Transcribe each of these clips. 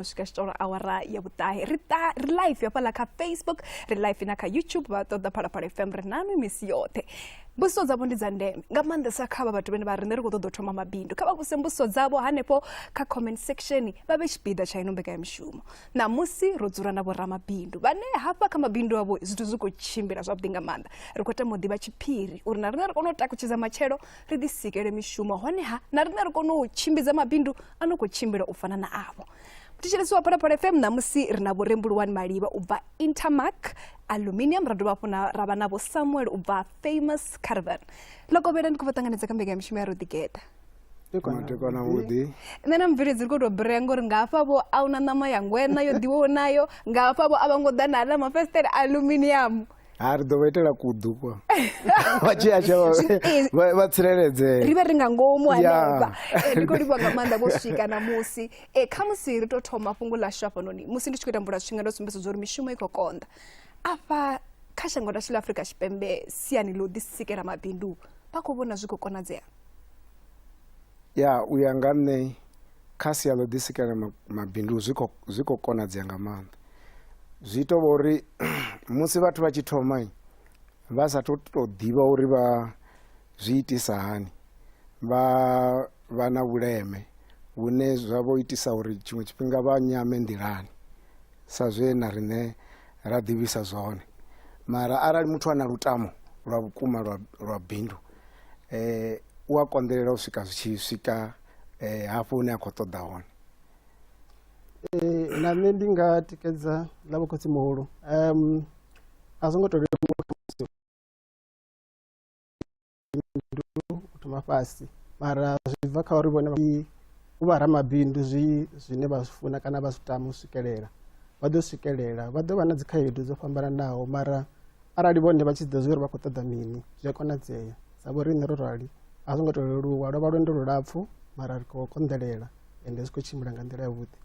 Swika tshi awara ya vhuṱahe ri ta ri live hafhaḽa kha Facebook, ri live na kha YouTube. Vha ṱoḓa Phalaphala FM, ri nanu misi yoṱhe. Mbudziso dzavho ndi dza ndeme nga maanḓesa kha vha vhathu vhane vha riṋe ri khou ṱoḓa u thoma mabindu. Kha vha vhuse mbudziso dzavho hanefho kha comment section, vha vhe tshipiḓa tsha ino mbekanyamushumo. Ṋamusi ro dzula na vhoramabindu vhane hafha kha mabindu avho zwithu zwi khou tshimbila zwavhuḓi nga maanḓa. Ri khou tama u ḓivha tshiphiri uri na riṋe ri kone u takutshedza matshelo, ri ḓi sikele mishumo, honeha na riṋe ri kone u tshimbidza mabindu a no khou tshimbila u fana na avho. Thetshelesi wa Phalaphala FM, ṋamusi ri na Vho Rembuluwani Malivha u bva Intermark Aluminium, ra dovha hafhu ra vha na Vho Samuel u bva Famous Caravan. Ḽo ndi khou vha ṱanganedza kha mbekanyamushumo ya Ro Ḓigeḓa. Madekwana vhuḓi. Nṋe na mubveledzi ri khou tou brea ngori nga hafha vho a huna ṋama ya ngweṋa yo ḓiwaho nayo, nga hafha vho a vho ngo ḓa na aḽa mafesiṱere aluminium. Ha, ri ḓo vha itela kuḓu kwa vha tshi ya vha tsireledzee, ri vhe ri nga ngomu hanefha. Ndi khou livhuwa nga maanḓa vho swika ṋamusi. Khamusi ri tou thoma fhungo ḽashu hafhanoni. Musi ndi tshi khou ita mbulazwifhinga ndo sumbedza uri mishumo i khou konḓa afha kha shango ḽashu ḽa Afrika Tshipembe. Siani ḽo ḓi sikela mabindu, vha khou vhona zwi khou konadzea? Ya, u ya nga nṋe, kha sia ḽo ḓi sikela mabindu zwi khou konadzea nga maanḓa. Zwi ita uri musi vhathu vha tshi thoma vha sa tou ḓivha uri vha zwi itisa hani, vha vha na vhuleme vhune zwa vho itisa uri tshiṅwe tshifhinga vha nyame nḓilani, sa zwe na riṋe ra ḓivhisa zwone. Mara arali muthu a na lutamo lwa vhukuma lwa bindu, u a konḓelela u swika zwi tshi swika hafho hune a khou ṱoḓa hone. Na nṋe ndi nga tikedza ḽa vho khotsi muhulu. A zwo ngo to leluwa u thoma fhasi, mara zwi bva kha uri vhone u vha ramabindu zwi zwine vha zwi funa kana vha zwi tama u swikelela, vha ḓo swikelela. Vha ḓo vha na dzi khaedu dzo fhambananaho, mara arali vhone vha tshi ḓivha zwa uri vha khou ṱoḓa mini, zwi a konadzea. Sa vho riṋe ro rali, a zwo ngo to leluwa, lwo vha lwendo lulapfhu, mara ri khou konḓelela ende zwi khou tshimbila nga nḓila yavhuḓi.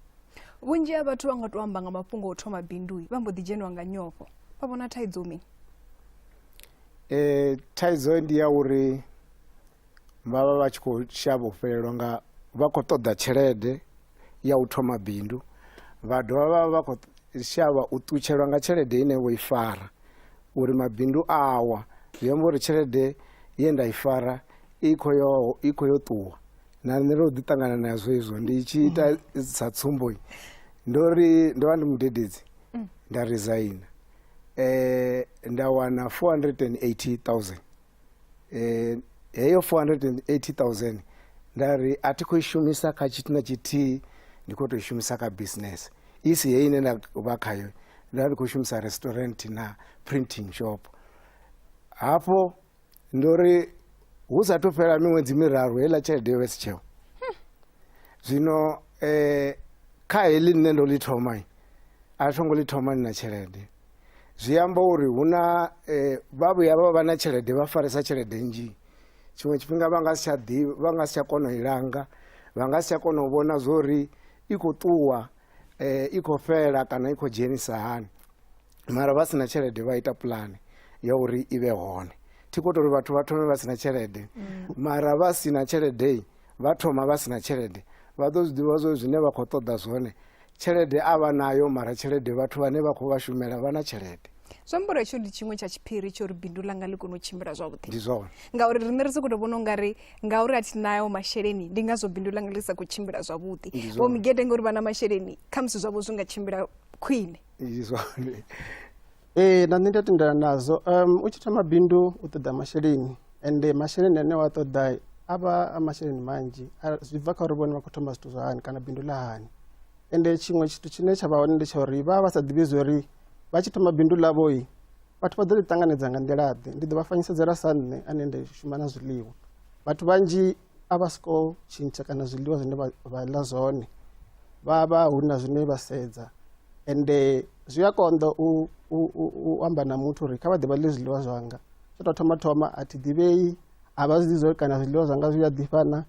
Vhunzhi ha vhathu vha nga to amba nga mafhungo o thoma bindu vha mbo ḓi dzheniwa nga nyofho. Vha vhona thaidzo mini? Thaidzo ndi ya uri vha vha vha tshi khou shavha u fhelelwa nga, vha khou ṱoḓa tshelede ya u thoma bindu, vha dovha vha vha khou shavha u ṱutshelwa nga tshelede ine vho i fara, uri mabindu awa zwi amba uri tshelede ye nda i fara i khou yo i khou yo ṱuwa. Na nṋe ro ḓi ṱangana nazwo izwo. Ndi tshi ita sa tsumbo, ndo ri ndo vha ndi mudededzi, nda resign, nda wana 480,000. Heyo 480,000 nda ri a thi khou i shumisa kha tshithu na tshithihi, ndi khou tou i shumisa kha business i si heyi ine nda vha khayo. Nda ndi khou shumisa restaurant na printing shop. Hafho ndo ri hu sathu fhela miṅwedzi miraru heiḽa tshelede yo vha si tsheo. Zwino kha heḽi nṋe ndo ḽi thoma, a tho ngo ḽi thoma ni na tshelede. Zwi amba uri hu na vha vhuya vha vha na tshelede, vha farisa tshelede nnzhi, tshiṅwe tshifhinga vha nga si tsha ḓivha, vha nga si tsha kona u i langa, vha nga si tsha kona u vhona zwo uri i khou ṱuwa, i khou fhela kana i khou dzhenisa hani. Mara vha si na tshelede vha ita pulane ya uri i vhe hone. Thi khou tou uri vhathu vha thome vha si na tshelede, mara vha si na tshelede, vha thoma vha si na tshelede, vha ḓo zwi ḓivha zwo zwine vha khou ṱoḓa zwone. Tshelede a vha nayo, mara tshelede vhathu vhane vha khou vha shumela vha na tshelede. Zwi amba uri hetsho ndi tshiṅwe tsha tshiphiri tsho uri bindu ḽanga ḽi kone u tshimbila zwavhuḓi. Ndi zwone. Ngauri riṋe ri sokou tou vhona ungari ngauri a thi nayo masheleni ndi ngazwo bindu ḽanga ḽi sa khou tshimbila zwavhuḓi. Vho Migede ngauri vha na masheleni, khamusi zwavho zwi nga tshimbila khwine. Ndi zwone. Ee, na nṋe ndi a tendelana nazwo. U tshi thoma bindu u ṱoḓa masheleni, ende masheleni ane wa ṱoḓa a vha a masheleni manzhi, zwi bva kha uri vhone vha khou thoma zwithu zwa hani kana bindu ḽa hani. Ende tshiṅwe tshithu tshine tsha vha hone ndi tsha uri vha vha vha sa ḓivhi zwa uri vha tshi thoma bindu ḽavho vhathu vha ḓo ḽi ṱanganedza nga nḓila ḓe. Ndi ḓo vha fanyisedzela sa nṋe ane nda shuma na zwiḽiwa, vhathu vhanzhi a vha soko tshintsha kana zwiḽiwa zwine vha ḽa zwone, vha vha hu na zwine vha sedza. Ende zwi a konḓa u amba na muthu uri kha vha ḓe vha ḽe zwiḽiwa zwanga. Tsho tou thoma thoma a thi ḓivhei, a vha zwi ḓivhi uri kana zwiḽiwa zwanga zwi a ḓifha na,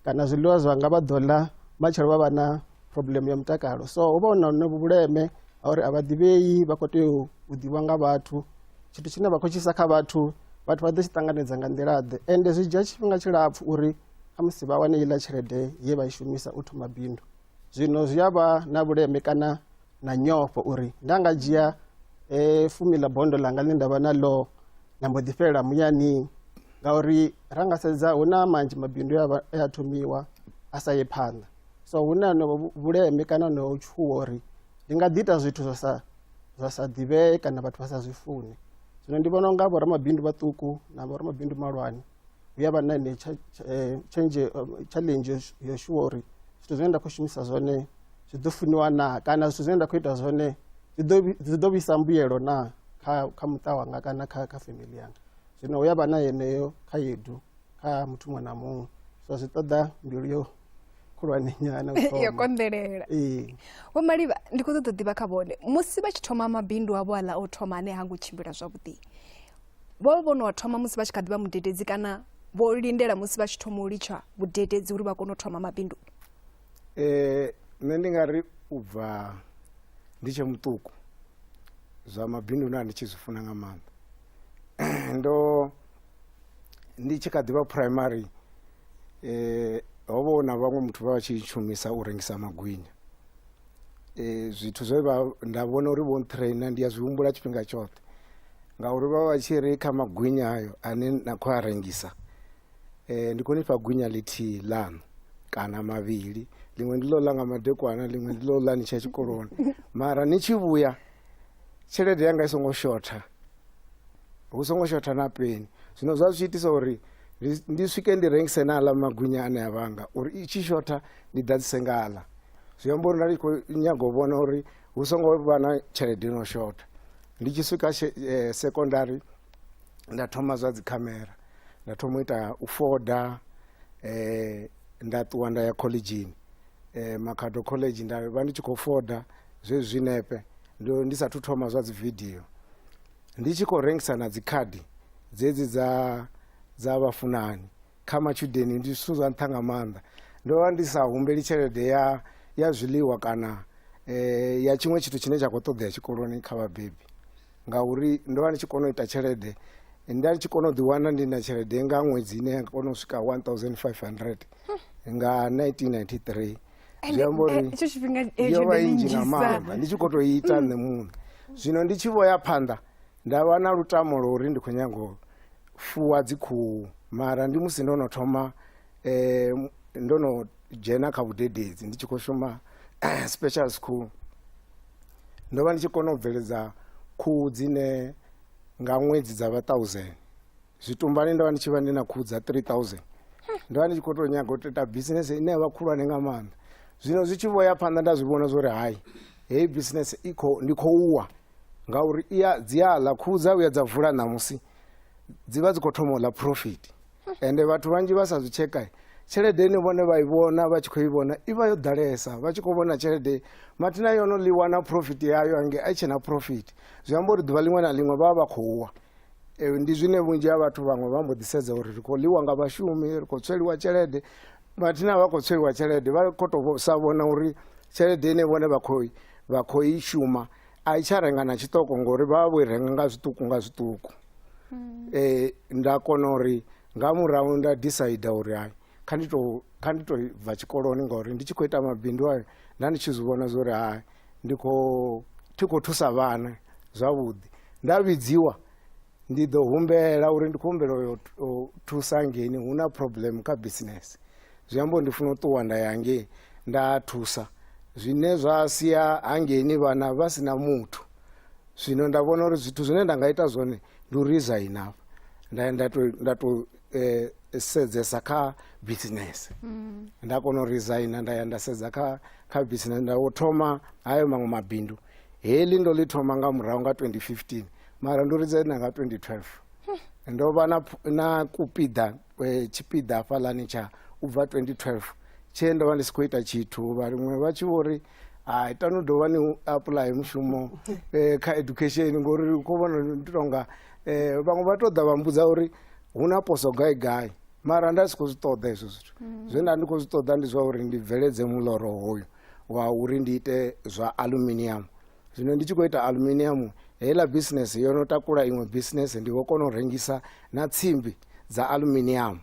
kana zwiḽiwa zwanga vha ḓo ḽa matshelo vha vha na problem ya mutakalo. So hu vha hu na vhuleme ha uri a vha ḓivhei, vha khou tea u ḓivhiwa nga vhathu. Tshithu tshine vha khou tshi isa kha vhathu, vhathu vha ḓo tshi ṱanganedza nga nḓila ḓe. Ende zwi dzhia tshifhinga tshilapfhu uri khamusi vha wane iḽa tshelede ye vha i shumisa u thoma bindu. Zwino zwi a vha na vhuleme kana na nyofho uri nda nga dzhia 10 ḽa bondo ḽanga ḽine nda vha naḽo na mbo ḓi fhelela muyani, ngauri ra nga sedza hu na manzhi mabindu e a thomiwa a sa ye phanḓa. So hu na vhuleme kana no tshuwa uri ndi nga ḓi ita zwithu zwa sa ḓivhee kana vhathu vha sa zwi fune. Zwino ndi vhona unga vhoramabindu vhaṱuku na vhoramabindu mahulwane hu ya vha na ine challenge yo shuwa uri zwithu zwine nda khou shumisa zwone zwi ḓo funiwa naa, kana zwithu zwine nda khou ita zwone zwi ḓo vhuisa mbuyelo naa kha muṱa wanga kana kha family yanga. Zwino hu ya vha na yeneyo khaedu kha muthu muṅwe na muṅwe, so zwi ṱoḓa mbilu yo khulwane nyana u yo thoma. Konḓelela. Ee. Vho Malivha, ndi khou ṱoḓa u ḓivha kha vhone musi vha tshi thoma mabindu avho aḽa o thoma ane ha ngo tshimbila zwavhuḓi, vho vho no thoma musi vha tshi kha ḓi vha mudededzi kana vho lindela musi vha tshi thoma u litsha vhudededzi uri vha kone u thoma mabindu? Nṋe ndi nga ri u bva ndi tshe muṱuku zwa mabindu nda ndi tshi zwi funa nga maanḓa. Ndo ndi tshi kha ḓi vha primary, ho vha hu na vhaṅwe muthu vha vha tshi shumisa u rengisa magwinya. Zwithu zwe vha nda vhona uri vho ntraina ndi a zwi humbula tshifhinga tshoṱhe, ngauri vha vha tshi ri kha magwinya ayo ane na khou a rengisa, ndi khou ni fha gwinya ḽithihi ḽaṋu kana mavhili, ḽiṅwe ndi ḽo ḽa nga madekwana, ḽiṅwe ndi ḽo ḽa ni tshiya tshikoloni, mara ni tshi vhuya tshelede yanga i songo shotha, hu songo shotha na peni. Zwino zwa zwi itisa uri ndi swike ndi rengise na aḽa magwinya ane a vhanga uri i tshi shotha ndi ḓadzise nga aḽa. Zwi amba uri nda ndi khou nyaga u vhona uri hu songo vha na tshelede ino shotha. Ndi tshi swika secondary nda thoma zwa dzi khamera, nda thoma u ita u foda, nda ṱuwa nda ya khoḽidzhini, Makhado College, nda vha ndi tshi khou foda zwezwi zwinepe ndi sathu thoma zwa dzi video. Ndi tshi khou rengisa na dzi khadi dzedzi dza vhafunani kha matshudeni, ndi zwithu zwa nṱha nga maanḓa. Ndo vha ndi sa humbeli tshelede ya zwiḽiwa kana ya tshiṅwe tshithu tshine tsha khou ṱoḓea tshikoloni kha vhabebi, ngauri ndo vha ndi tshi kona u ita tshelede, nda tshi kona u ḓiwana ndi na tshelede nga ṅwedzi ine ya kona u swika 1500 nga 1993. Zwi amba uri Hetsho tshifhinga yo vha i nnzhi nga maanḓa, ndi tshi khou tou ita nṋe muṋe. Zwino ndi tshi vho ya phanḓa nda vha na lutamo lwa uri ndi khou nyaga u fuwa dzi khuhu, mara ndi musi ndo no thoma ndo no dzhena kha vhudededzi ndi tshi khou shuma special school. Ndo vha ndi tshi kona u bveledza khuhu dzine nga ṅwedzi dza vha 1000. Zwitumbani ndo vha ndi tshi vha ndi na khuhu dza 3000. Ndo vha ndi tshi khou tou nyaga u ita business ine ya vha khulwane nga maanḓa. Zwino zwi tshi vho ya phanḓa nda zwi vhona zwa uri hai, heyi business ndi khou wa, ngauri dzi a ḽa khuhu dza vhuya dza vula ṋamusi dzi vha dzi khou thoma u ḽa profit. Ende vhathu vhanzhi vha sa zwi tsheka, tshelede ine vhone vha i vhona vha tshi khou i vhona i vha yo ḓalesa, vha tshi khou vhona tshelede mathina yo no ḽiwa na profit yayo ange a i tshena profit. Zwi amba uri ḓuvha ḽiṅwe na ḽiṅwe vha vha vha khou wa. Ndi zwine vhunzhi ha vhathu vhaṅwe vha mbo ḓi sedza uri ri khou ḽiwa nga vhashumi, ri khou tsweliwa tshelede. Mathina vha khou tsweliwa tshelede, vha khou tou sa vhona uri tshelede ine vhone vha khou i shuma a i tsha renga na tshiṱoko, ngori vha vha vho i renga nga zwiṱuku nga zwiṱuku. Nda kona uri nga murahu nda decide uri hai, kha ndi to bva tshikoloni, ngori ndi tshi khou ita mabindu ayo nda ndi tshi zwi vhona zwa uri hai, thi khou thusa vhana zwavhuḓi. Nda vhidziwa ndi ḓo humbela uri ndi khou humbela u thusa ngeini, hu na problem kha business, zwi amba uri ndi funa u ṱuwa nda ya ngei nda thusa, zwine zwa sia hangeini vhana vha sina muthu. Zwino nda vhona uri zwithu zwine nda nga ita zwone ndi u resign hafha, nda to sedzesa kha business. Nda kona u resign nda ya nda sedza kha business, nda thoma hayo maṅwe mabindu. Heḽi ndo ḽi thoma nga murahu nga 2015, mara ndo resign nga 2012. Ndo vha na kupiḓa tshipiḓa hafhaḽani tsha u bva 2012 tshe ndo vha ndi si khou ita tshithu. Vhaṅwe vha tshi vho ri hai, tani u dovha ni apply mushumo kha education, ngori u khou vhona ndi tonga vhaṅwe vha tou ḓa vha mbudza uri hu na poso gai gai, mara nda si khou zwi ṱoḓa hezwo zwithu. Zwe nda ndi khou zwi ṱoḓa ndi zwa uri ndi bveledze muloro hoyu wa uri ndi ite zwa aluminium. Zwino ndi tshi khou ita aluminium, heiḽa business yo no takula iṅwe business, ndi vho kona u rengisa na tsimbi dza aluminium.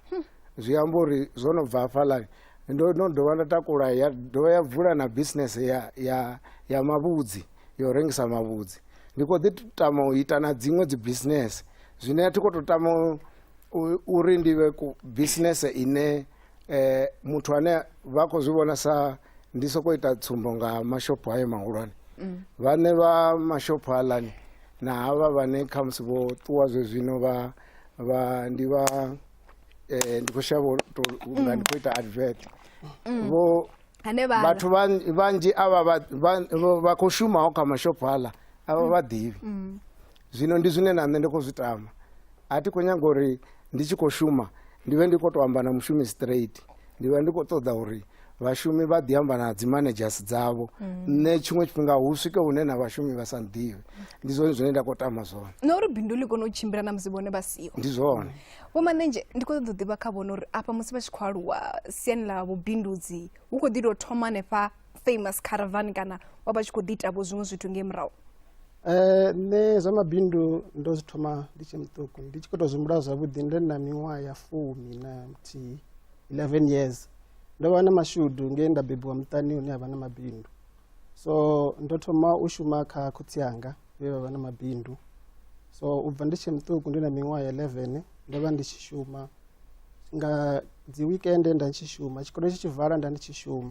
Zwi amba uri zwo no bva hafhaḽa Ndo no dovha nda takula ya dovha ya vula na business ya mavhudzi, yo rengisa mavhudzi. Ndi khou ḓi tama u ita na dziṅwe dzi business, zwine a thi khou tou tama uri ndi vhe ku business ine muthu ane vha khou zwi vhona sa, ndi soko ita tsumbo nga mashopho hayo mahulwane. Vhaṋe vha mashopho aḽani na havha vhane khamusi vho ṱuwa zwezwino vha ndi vha ndi khou shavha nga ndi khou ita advert. Vho vhathu vhanzhi avha vha khou shumaho kha mashopho aḽa avha vha ḓivhi. Zwino ndi zwine na nṋe ndi khou zwi tama. A thi khou nyaga uri ndi tshi khou shuma ndi vhe ndi khou tou amba na mushumi straight. Ndi vha ndi khou ṱoḓa uri vhashumi vha ḓi amba na dzi managers dzavho. Nṋe tshiṅwe tshifhinga hu swike hune na vhashumi vha sa nḓivhe. Ndi zwone zwine nda khou tama zwone. Na uri bindu ḽi kone u tshimbila na musi vhone vha siho. Ndi zwone. Vho Manenzhe, ndi khou ṱoḓa u ḓivha kha vhone uri afha musi vha tshi khou aluwa siani ḽa vhubindudzi hu khou ḓi tou thoma hanefha Famous Caravan kana vha vha tshi khou ḓi ita vho zwiṅwe zwithu ngei murahu? Nṋe zwa mabindu ndo zwi thoma ndi tshe muṱuku, ndi tshi khou tou zwi humbula zwavhuḓi ndo na miṅwaha ya 11, 11 years. Ndo vha na mashudu nge nda bebiwa muṱani hune ha vha na mabindu. So ndo thoma u shuma kha khotsi anga vhe vha vha na mabindu. So u bva ndi tshe muṱuku ndi na miṅwaha ya 11 ndo vha ndi tshi shuma nga dzi weekend, nda tshi shuma tshikolo tshi tshi vala nda ndi tshi shuma.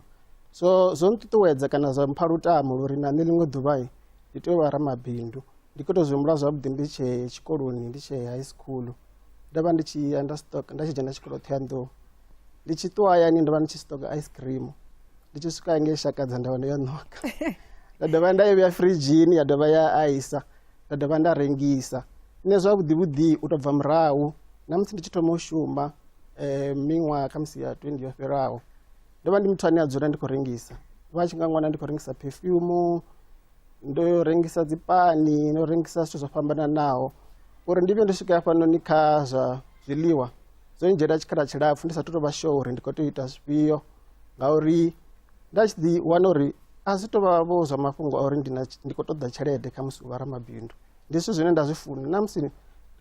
So zwo nṱuṱuwedza kana zwa mpha lutamo uri na nṋe ḽiṅwe ḓuvha ndi tea u vha ramabindu. Ndi khou tou zwi humbula zwavhuḓi ndi tshe tshikoloni, ndi tshe high school, ndo vha ndi tshi ya nda stock, nda tshi dzhena tshikolo Ṱhohoyanḓou, ndi tshi ṱuwa hayani ndo vha ndi tshi stoka ice cream, ndi tshi swika ngei Shakadza nda wana yo ṋoka, nda dovha nda i vhea firidzhini ya dovha ya aisa, nda dovha nda rengisa. Nṋe zwavhuḓi vhuḓi u tou bva murahu na musi ndi tshi thoma u shuma miṅwaha khamusi ya 20 yo fhiraho, ndo vha ndi muthu ane a dzula ndi khou rengisa. Vha tshi nga ṅwana ndi khou rengisa perfume, ndo rengisa dzi pani, ndo rengisa zwithu zwo fhambananaho. Uri ndi vhuye ndi swike hafhanoni kha zwa zwiḽiwa zwo ndzhiela tshikhala tshilapfhu ndi sathu tou vha sure uri ndi khou tea u ita zwifhio, ngauri nda tshi ḓi wana uri a zwi tou vha vho zwa mafhungo a uri ndi khou ṱoḓa tshelede khamusi u vha ramabindu. Ndi zwithu zwine nda zwi funa, na musi ndi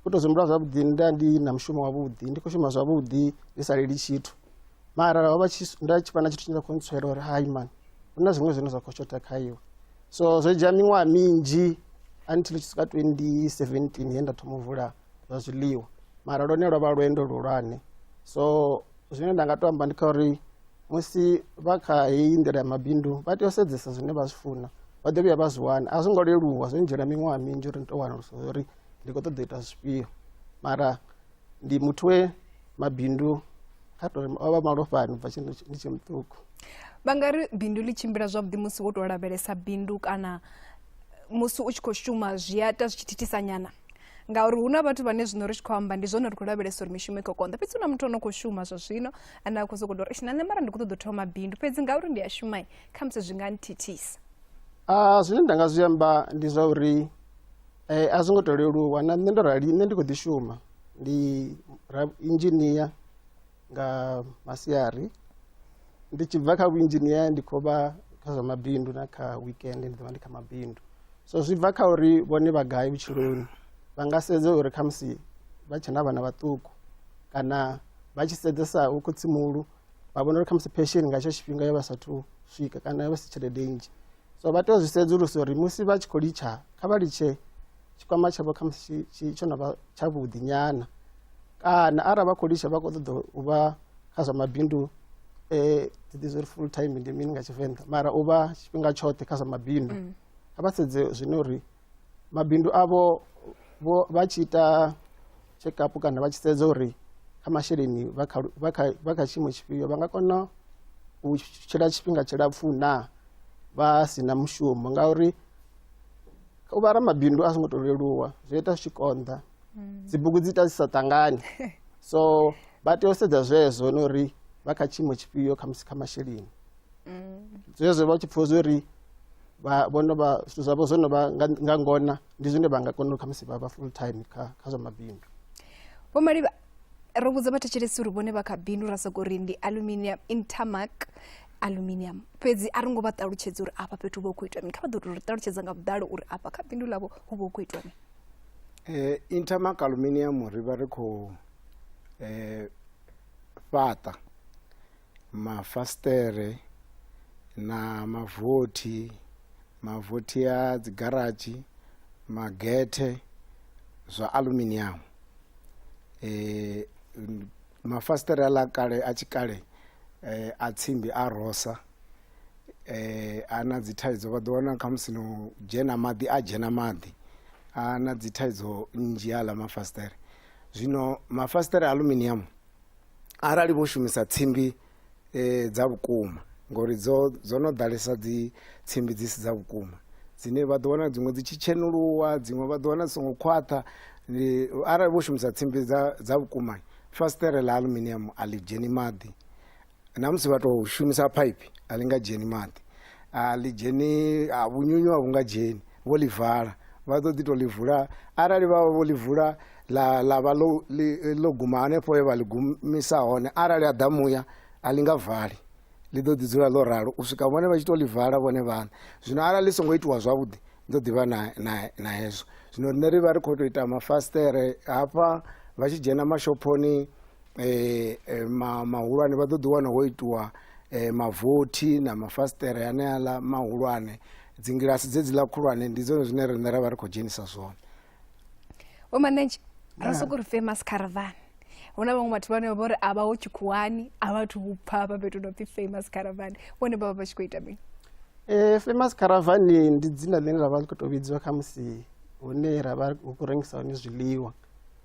khou tou zwi humbula zwavhuḓi nda ndi na mushumo wavhuḓi, ndi khou shuma zwavhuḓi ndi sa lili tshithu, mara ho vha nda tshi vha na tshithu tshine tsha khou ntswela uri hai mani hu na zwiṅwe zwine zwa khou shotha kha iwe. So zwo dzhia miṅwaha minzhi until tshi swika 2017 he nda thoma u vula zwa zwiḽiwa, mara lwone lwo vha lwendo luhulwane. So zwine nda nga to amba ndi kha uri musi vha kha heyi nḓila ya mabindu vha tea u sedzesa zwine vha zwi funa, vha ḓo vhuya vha zwi wana. A zwo ngo leluwa, zwo ndzhiela miṅwaha minzhi uri ndi to wanulusa uri ndi khou ṱoḓa u ita zwifhio, mara ndi muthu we mabindu kha tori o vha malofhani ubva ndi tshe muṱuku. Vha nga ri bindu ḽi tshimbila zwavhuḓi musi wo tou lavhelesa bindu kana musi u tshi khou shuma zwi a ita zwi tshi thithisa nyana? Ngauri hu na vhathu vhane zwino ri tshi khou amba ndi zwone ri khou lavhelesa uri mishumo i khou konḓa, fhedzi hu na muthu ono khou shuma zwa zwino ane a khou sokou tou ri na nṋe mara ndi khou ṱoḓa u thoma bindu, fhedzi ngauri ndi a shuma khamusi zwi nga nthithisa. Zwine nda nga zwi amba ndi zwa uri a zwi ngo tou leluwa, na nṋe ndo rali nṋe ndi khou ḓi shuma, ndi engineer nga masiari, ndi tshi bva kha vhuinzhinia ndi khou vha kha zwa mabindu, na kha weekend ndi ḓo vha ndi kha mabindu. So zwi bva kha uri vhone vha gai vhutshiloni, vha nga sedza uri khamusi vha tshe na vhana vhaṱuku kana vha tshi sedzesa vho khotsimuhulu vha vhona uri khamusi pension nga hetsho tshifhinga yo vha sathu swika kana yo vha si tshelede nnzhi. So vha tea u zwi sedzulusa uri musi vha tshi khou litsha kha vha litshe tshikwama tshavho khamusi tsho no vha tshavhuḓi nyana, kana arali vha khou litsha vha khou ṱoḓa u vha kha zwa mabindu thi ḓivhi uri full time ndi mini nga Tshivenḓa, mara u vha tshifhinga tshoṱhe kha zwa mabindu, kha vha sedze zwine uri mabindu avho vha tshi ita check up kana vha tshi sedza uri kha masheleni vha kha tshiimo tshifhio, vha nga kona u tshila tshifhinga tshilapfhu na vha si na mushumo, ngauri u vha ramabindu a zwo ngo tou leluwa, zwi ita zwi tshi konḓa, dzibugu dzi ita dzi sa ṱangani. So vha tea u sedza zwezwo na uri vha kha tshiimo tshifhio khamusi kha masheleni, zwezwo vha tshi pfha zwo uri vho no vha zwithu zwavho zwo no vha nga ngona, ndi zwine vha nga kona uri khamusi vha vha full time kha zwa mabindu. Vho Malivha, ro vhudza vhathetshelesi uri vhone vha kha bindu ra soko ri ndi aluminium, Intermark Aluminium, fhedzi a ri ngo vha ṱalutshedza uri afha fhethu hu vha hu khou itwa mini. Kha vha ḓo tou ri ṱalutshedza nga vhuḓalo uri afha kha bindu ḽavho hu vha hu khou itwa mini. Intermark Aluminium ri vha ri khou fhaṱa Mafasiṱere na mavothi, mavothi a dzi garatshi, magethe zwa aluminium. Mafasiṱere aḽa kale a tshikale a tsimbi a rosa, a na dzi thaidzo vha ḓo wana khamusi no dzhena maḓi a dzhena maḓi, a na dzi thaidzo nnzhi aḽa mafasiṱere. Zwino mafasiṱere a aluminium arali vho shumisa tsimbi dza vhukuma ngori dzo no ḓalesa dzi tsimbi dzi si dza vhukuma dzine vha ḓo wana dziṅwe dzi tshi tshenuluwa, dziṅwe vha ḓo wana dzi songo khwaṱha. Ndi arali vho shumisa tsimbi dza vhukuma, fasiṱere ḽa aluminium a ḽi dzheni maḓi, na musi vha tou shumisa phaiphi a ḽi nga dzheni maḓi, a ḽi dzheni, a vhunyunyu a vhu nga dzheni vho ḽi vala, vha ḓo ḓi tou ḽi vula. Arali vha vha vho ḽi vula ḽa vha ḽo guma hanefho he vha ḽi gumisa hone, arali a ḓa muya a ḽi nga vali, ḽi ḓo ḓi dzula ḽo ralo u swika vhone vha tshi tou ḽi vala vhone vhaṋe. Zwino arali ḽi songo itiwa zwavhuḓi ḓo ḓivha na hezwo. Zwino riṋe ri vha ri khou tou ita mafasiṱere hafha vha tshi dzhena mashophoni mahulwane vha ḓo ḓi wana ho itiwa mavothi na mafasiṱere aneaḽa mahulwane, dzingilasi dzedziḽa khulwane, ndi zwone zwine riṋe ra vha ri khou dzhenisa zwone. Vho Manenzhe, ro soko ri Famous Caravan, hu na vhaṅwe vhathu vhane vha uri a vha ho tshikhuwani, a vha thu pfha hafha fhethu no pfhi Famous Caravan, vhone vha vha vha tshi khou ita mini? Famous Caravan ndi dzina ḽine ḽa vha ḽi khou tou vhidziwa khamusi hune ra vha hu khou rengisa hone zwiḽiwa.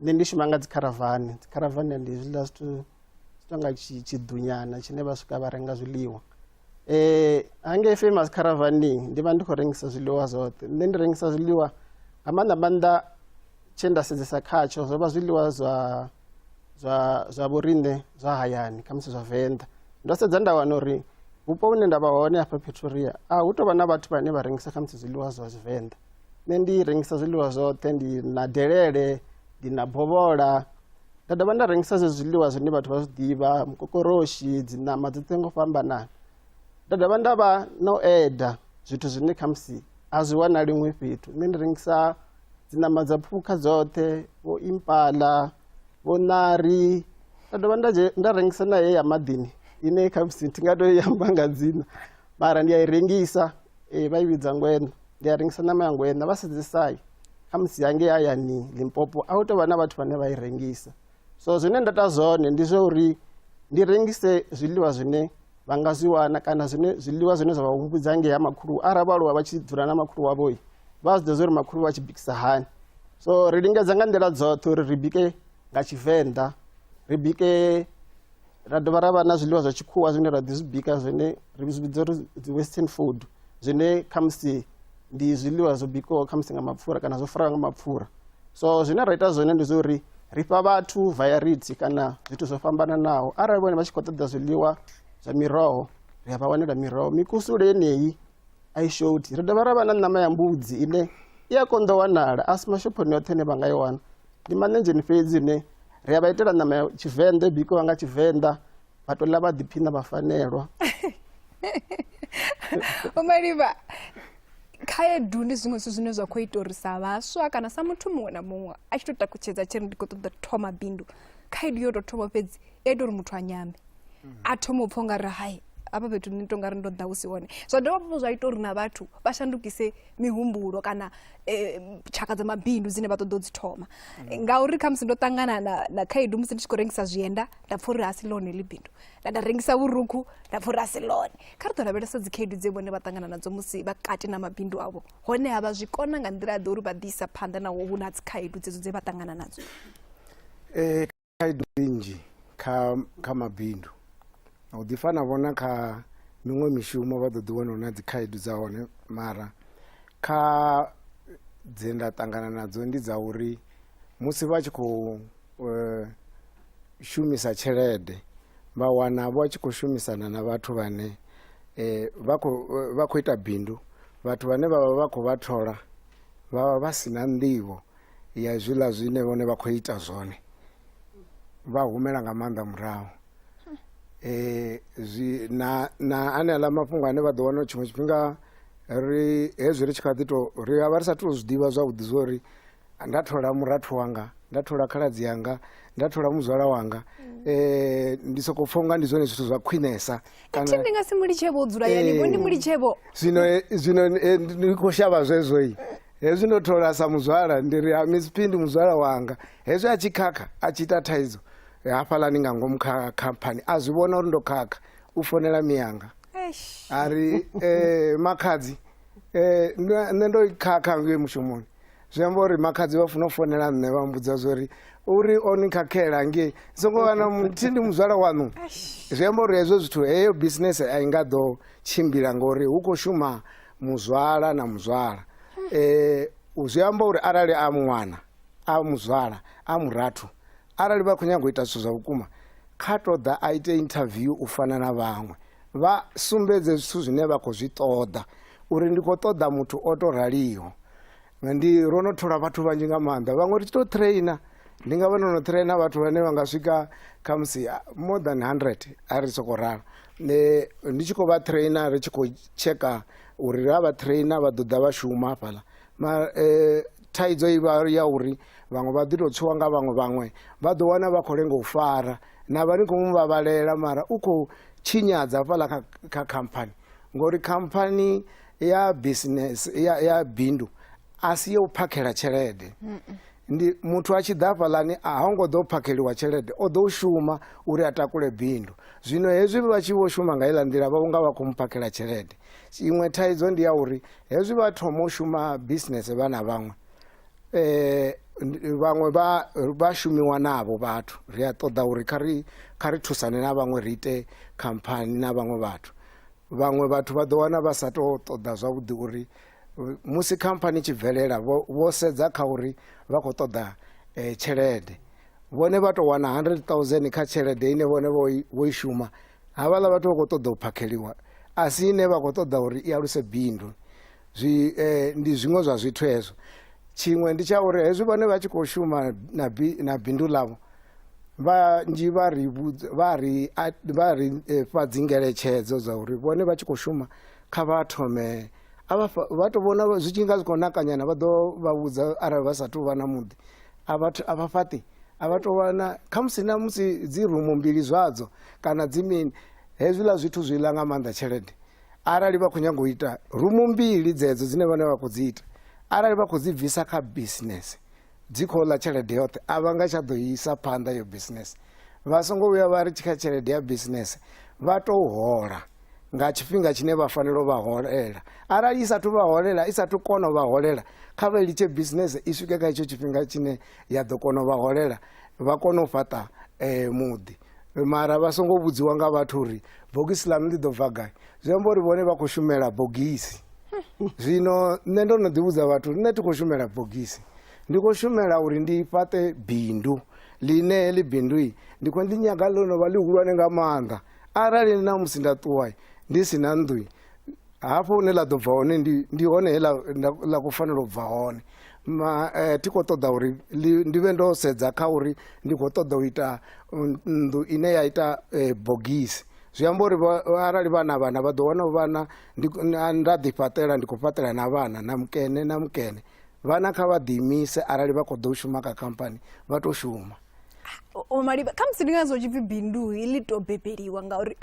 Nṋe ndi shuma nga dzi kharavani, dzi kharavani ndi hezwiḽa zwithu zwi tonga tshiḓunyana tshine vha swika vha renga zwiḽiwa. Hangei Famous Caravan ndi vha ndi khou rengisa zwiḽiwa zwoṱhe, nṋe ndi rengisa zwiḽiwa nga maanḓa maanḓa tshe nda sedzesa khatsho zwo vha zwiḽiwa zwa vhoriṋe zwa hayani khamusi zwa Venḓa. Ndo sedza nda wana uri vhupo vhune nda vha hone hafha Pretoria a hu tovha na vhathu vhane vha rengisa khamusi zwiḽiwa zwa Tshivenḓa. Nṋe ndi rengisa zwiḽiwa zwoṱhe, ndi na delele, ndi na bovhola, nda dovha nda rengisa zwezwi zwiḽiwa zwine vhathu vha zwi ḓivha, mukokoroshi, dzi ṋama dzoṱhe ngo fhambanana. Nda dovha nda vha na u eda zwithu zwine khamusi a zwi wanali huṅwe fhethu. Nṋe ndi rengisa dzi ṋama dza phukha dzoṱhe, vho impala, vho ṋari, nda dovha nda rengisa na heyi ya maḓini ine khamusi thi nga to i amba nga dzina mara ndi a i rengisa, vha i vhidza ngweṋa. Ndi a rengisa ṋama ya ngweṋa, vha sedzesai khamusi hangei hayani Limpopo a hu tovha na vhathu vhane vha i rengisa. So zwine nda ita zwone ndi zwa uri ndi rengise zwiḽiwa zwine vha nga zwi wana kana zwine zwiḽiwa zwine zwa vha humbudza ngei ha makhulu, arali vha aluwa vha tshi dzula na makhulu wavho vha zwi ḓivha zwa uri makhulu vha tshi bikisa hani. So ri lingedza nga nḓila dzoṱhe uri ri bike nga Tshivenḓa, ri bike ra dovha ra vha na zwiḽiwa zwa tshikhuwa zwine ra ḓi zwi bika zwine ri zwi vhidza uri dzi western food, zwine khamusi ndi zwiḽiwa zwo bikiwaho khamusi nga mapfura kana zwo farwaho nga mapfura. So zwine ra ita zwone ndi zwa uri ri fha vhathu variety kana zwithu zwo fhambananaho. Arali vhone vha tshi khou ṱoḓa zwiḽiwa zwa miroho, ri a vha wanela miroho. Mikusule yeneyi a i shothi. Ri dovha ra vha na ṋama ya mbudzi ine i a konḓa u wanala, a si mashophoni oṱhe ane vha nga i wana, ndi maṋenzheni fhedzi ine ri a vha itela ṋama ya Tshivenḓa i bikiwa nga Tshivenḓa, vha to ḽa vha ḓiphina vha fanelwa. Vho Malivha, khaedu ndi zwiṅwe zwithu zwine zwa khou ita uri sa vhaswa kana sa muthu muṅwe na muṅwe a tshi to takutshedza tshi ri ndi khou ṱoḓa thoma bindu, khaedu yo tou thoma fhedzi i ita uri muthu a nyame, a thoma u pfha ungari hai hafha fhethu nṋe to nga ri ndo ḓa hu si hone. Zwa dovha hafhu zwa ita uri na vhathu vha shandukise mihumbulo kana tshaka dza mabindu dzine vha ṱoḓa u dzi thoma, ngauri khamusi ndo ṱangana na khaedu musi ndi tshi khou rengisa zwienda, nda pfha uri a si ḽone heḽi bindu, nda rengisa vhurukhu nda pfha uri a si ḽone. Kha ri ḓo lavhelesa dzi khaedu dze vhone vha ṱangana nadzo musi vha kati na mabindu avho, honeha vha zwi kona nga nḓila ḓe uri vha ḓi isa phanḓa naho hu na dzi khaedu dzedzo dze vha ṱangana nadzo? Khaedu nnzhi kha mabindu, u ḓi fana vhona kha miṅwe mishumo vha ḓo ḓi wana hu na dzi khaedu dza hone, mara kha dze nda ṱangana nadzo ndi dza uri musi vha tshi khou shumisa tshelede vha wana vha tshi khou shumisana na vhathu vhane vha khou ita bindu, vhathu vhane vha vha vha khou vha thola vha vha vha si na nḓivho ya hezwiḽa zwine vhone vha khou ita zwone, vha humela nga maanḓa murahu. Zwi na aneaḽa mafhungo ane vha ḓo wana tshiṅwe tshifhinga ri hezwi ri tshi kha ḓi to ri vha ri sa tu zwi ḓivha zwavhuḓi zwa uri nda thola murathu wanga, nda thola khaladzi yanga, nda thola muzwala wanga ndi soko pfa unga ndi zwone zwithu zwa khwinesa. Thi ndi nga si mulitshevho u dzula yani vho ndi mulitshevho. Zwino ndi khou shavha zwezwoi. Hezwi ndo thola sa muzwala, ndi ri ha Miss P ndi muzwala wanga, hezwi a tshi khakha a tshi ita thaidzo hafhaḽani nga ngomu kha khamphani, a zwi vhona uri ndo khakha, u fonela miyanga a ri makhadzi nṋe ndo khakha ngei mushumoni. Zwi amba uri makhadzi vha funa u fonela nṋe vha mbudza zwori uri o ni khakhela ngei, songo wana thi ndi muzwala waṋu. Zwi amba uri hezwo zwithu, heyo business a i nga ḓo tshimbila ngori hu khou shuma muzwala na muzwala. Zwi amba uri arali a ṅwana a muzwala a murathu, arali vha khou nyanga u ita zwithu zwa vhukuma, kha ṱoḓa a ite interview u fana na vhaṅwe, vha sumbedze zwithu zwine vha khou zwi ṱoḓa, uri ndi khou ṱoḓa muthu o to raliho. Ndi ro no thola vhathu vhanzhi nga maanḓa, vhaṅwe ri tshi to trainer, ndi nga vha ndo no trainer vhathu vhane vha nga swika khamusi more than 100, a ri soko ralo. Ndi tshi khou vha trainer, ri tshi khou tsheka uri ra vha trainer vha ḓo ḓa vha shuma hafhaḽa. Thaidzo i vha ya uri vhaṅwe vha ḓi tou tswiwa nga vhaṅwe, vhaṅwe vha ḓo wana vha khou lenga u fara, na vha ni khou mu vhavhalela mara u khou tshinyadza hafhaḽa kha khamphani, ngori khamphani ya business ya bindu a si ya u phakhela tshelede. Ndi muthu a tshi ḓa hafhaḽani a ho ngo ḓo phakheliwa tshelede, o ḓo shuma uri a takule bindu. Zwino hezwi vha tshi vho shuma nga heiḽa nḓila, vha vhonga vha khou mu phakhela tshelede. Iṅwe thaidzo ndi ya uri hezwi vha thoma u shuma business vha na vhaṅwe, vhaṅwe vha shumiwa navho vhathu, ri a ṱoḓa uri kha ri thusane na vhaṅwe, ri ite khamphani na vhaṅwe vhathu. Vhaṅwe vhathu vha ḓo wana vha sa to ṱoḓa zwavhuḓi uri musi khamphani i tshi bvelela vho sedza kha uri vha khou ṱoḓa tshelede, vhone vha to wana 100,000 kha tshelede ine vhone vho i shuma. Havhaḽa vhathu vha khou ṱoḓa u phakheliwa, a si ine vha khou ṱoḓa uri i aluse bindu. Zwi ndi zwiṅwe zwa zwithu hezwo. Tshiṅwe ndi tsha uri hezwi vhone vha tshi khou shuma na bindu ḽavho, vhanzhi vha ri vha ri vha ri fha dzingeletshedzo dza uri vhone vha tshi khou shuma kha vha thome vha to vhona zwi tshi nga zwi khou nakanyana, vha ḓo vha vhudza arali vha sathu vha na muḓi, a vha fhaṱi, a vha to vha na khamusi na musi dzi rumu mbili zwadzo kana dzi mini, hezwiḽa zwithu zwi ḽa nga maanḓa tshelede. Arali vha khou nyanga u ita rumu mbili dzedzo dzine vhone vha khou dzi ita, arali vha khou dzi bvisa kha business dzi khou ḽa tshelede yoṱhe, a vha nga tsha ḓo isa phanḓa yo business. Vha songo vhuya vha ri kha tshelede ya business vha tou hola nga tshifhinga tshine vha fanela u vha holela. Arali i sathu vha holela, i sathu kona u vha holela, kha vha litshe business i swike kha itsho tshifhinga tshine ya ḓo kona u vha holela, vha kone u fhaṱa muḓi. Mara vha songo vhudziwa nga vhathu uri bogisi ḽaṋu ḽi ḓo bva gai, zwi amba uri vhone vha khou shumela bogisi. Zwino nṋe ndo no ḓi vhudza vhathu, nṋe thi khou shumela bogisi, ndi khou shumela uri ndi fhaṱe bindu ḽine heḽi bindu ndi khou ḽi nyaga ḽo no vha ḽihulwane nga maanḓa. Arali na musi nda ṱuwa ndi si na nnḓu, hafho hune ḽa ḓo bva hone ndi hone he ḽa khou fanela u bva hone. Thi khou ṱoḓa uri ndi vhe ndo sedza kha uri ndi khou ṱoḓa u ita nnḓu ine ya ita bogisi. Zwi amba uri arali vha na vhana vha ḓo wana vhana nda ḓi fhaṱela, ndi khou fhaṱela na vhana na mukene na mukene. Vhana kha vha ḓiimise, arali vha khou ḓo shuma kha khamphani vha to shuma. O Malivha, khamusi ndi ngazwo tshipfi bindu ḽi to bebeliwa, ngauri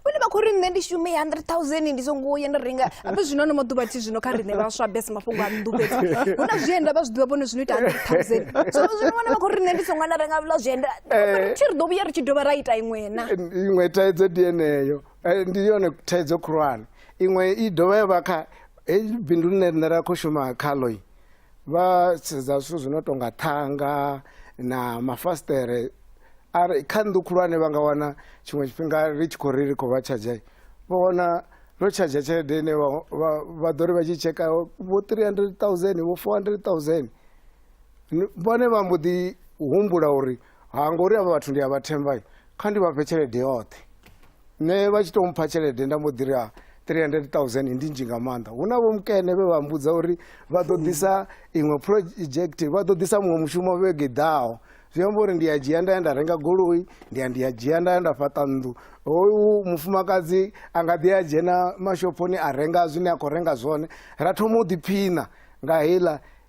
vhone vha khou ri nṋe ndi shume 100,000 ndi songo ya nda renga. Ape zwino ano maḓuvha thi zwino kha riṋe vhaswa bese mafhungo a nnḓu fhedzi hu na zwienda vha zwi ḓivha vhone zwino ita 100,000. So zwino vhone vha khou ri nṋe ndi songo nda renga vhula zwienda, thi ri ḓo vhuya ri tshi dovha ra ita iṅwe na iṅwe. Thaidzo ndi yeneyo, ndi yone thaidzo khulwane. Iṅwe i dovha ya vha kha heyi bindu ḽine riṋe ra khou shuma khaḽo, vha sedza zwithu zwi no tonga ṱhanga na mafasiṱere. Ari kha nnḓu khulwane vha nga wana tshiṅwe tshifhinga ri tshi khou ri ri khou vha tshadzha, vha wana ro tshadzha tshelede ine vha ḓo ri vha tshi tsheka vho 300,000, vho 400,000. Vhone vha mbo ḓi humbula uri ha ngori avha vhathu ndi a vha themba, kha ndi vha fhe tshelede yoṱhe. Nṋe vha tshi to mpha tshelede nda mbo ḓi ri 300,000 ndi nnzhi nga maanḓa. Hu na vho mukene vhe vha mbudza uri vha ḓo ḓisa iṅwe project, vha ḓo ḓisa muṅwe mushumo vhege ḓaho. Zwi amba uri ndi a dzhia nda ya nda renga goloi, ndi a dzhia nda ya nda fhaṱa nnḓu. Hoyu mufumakadzi a nga ḓi a dzhena mashophoni a renga zwine a khou renga zwone, ra thoma u ḓiphina nga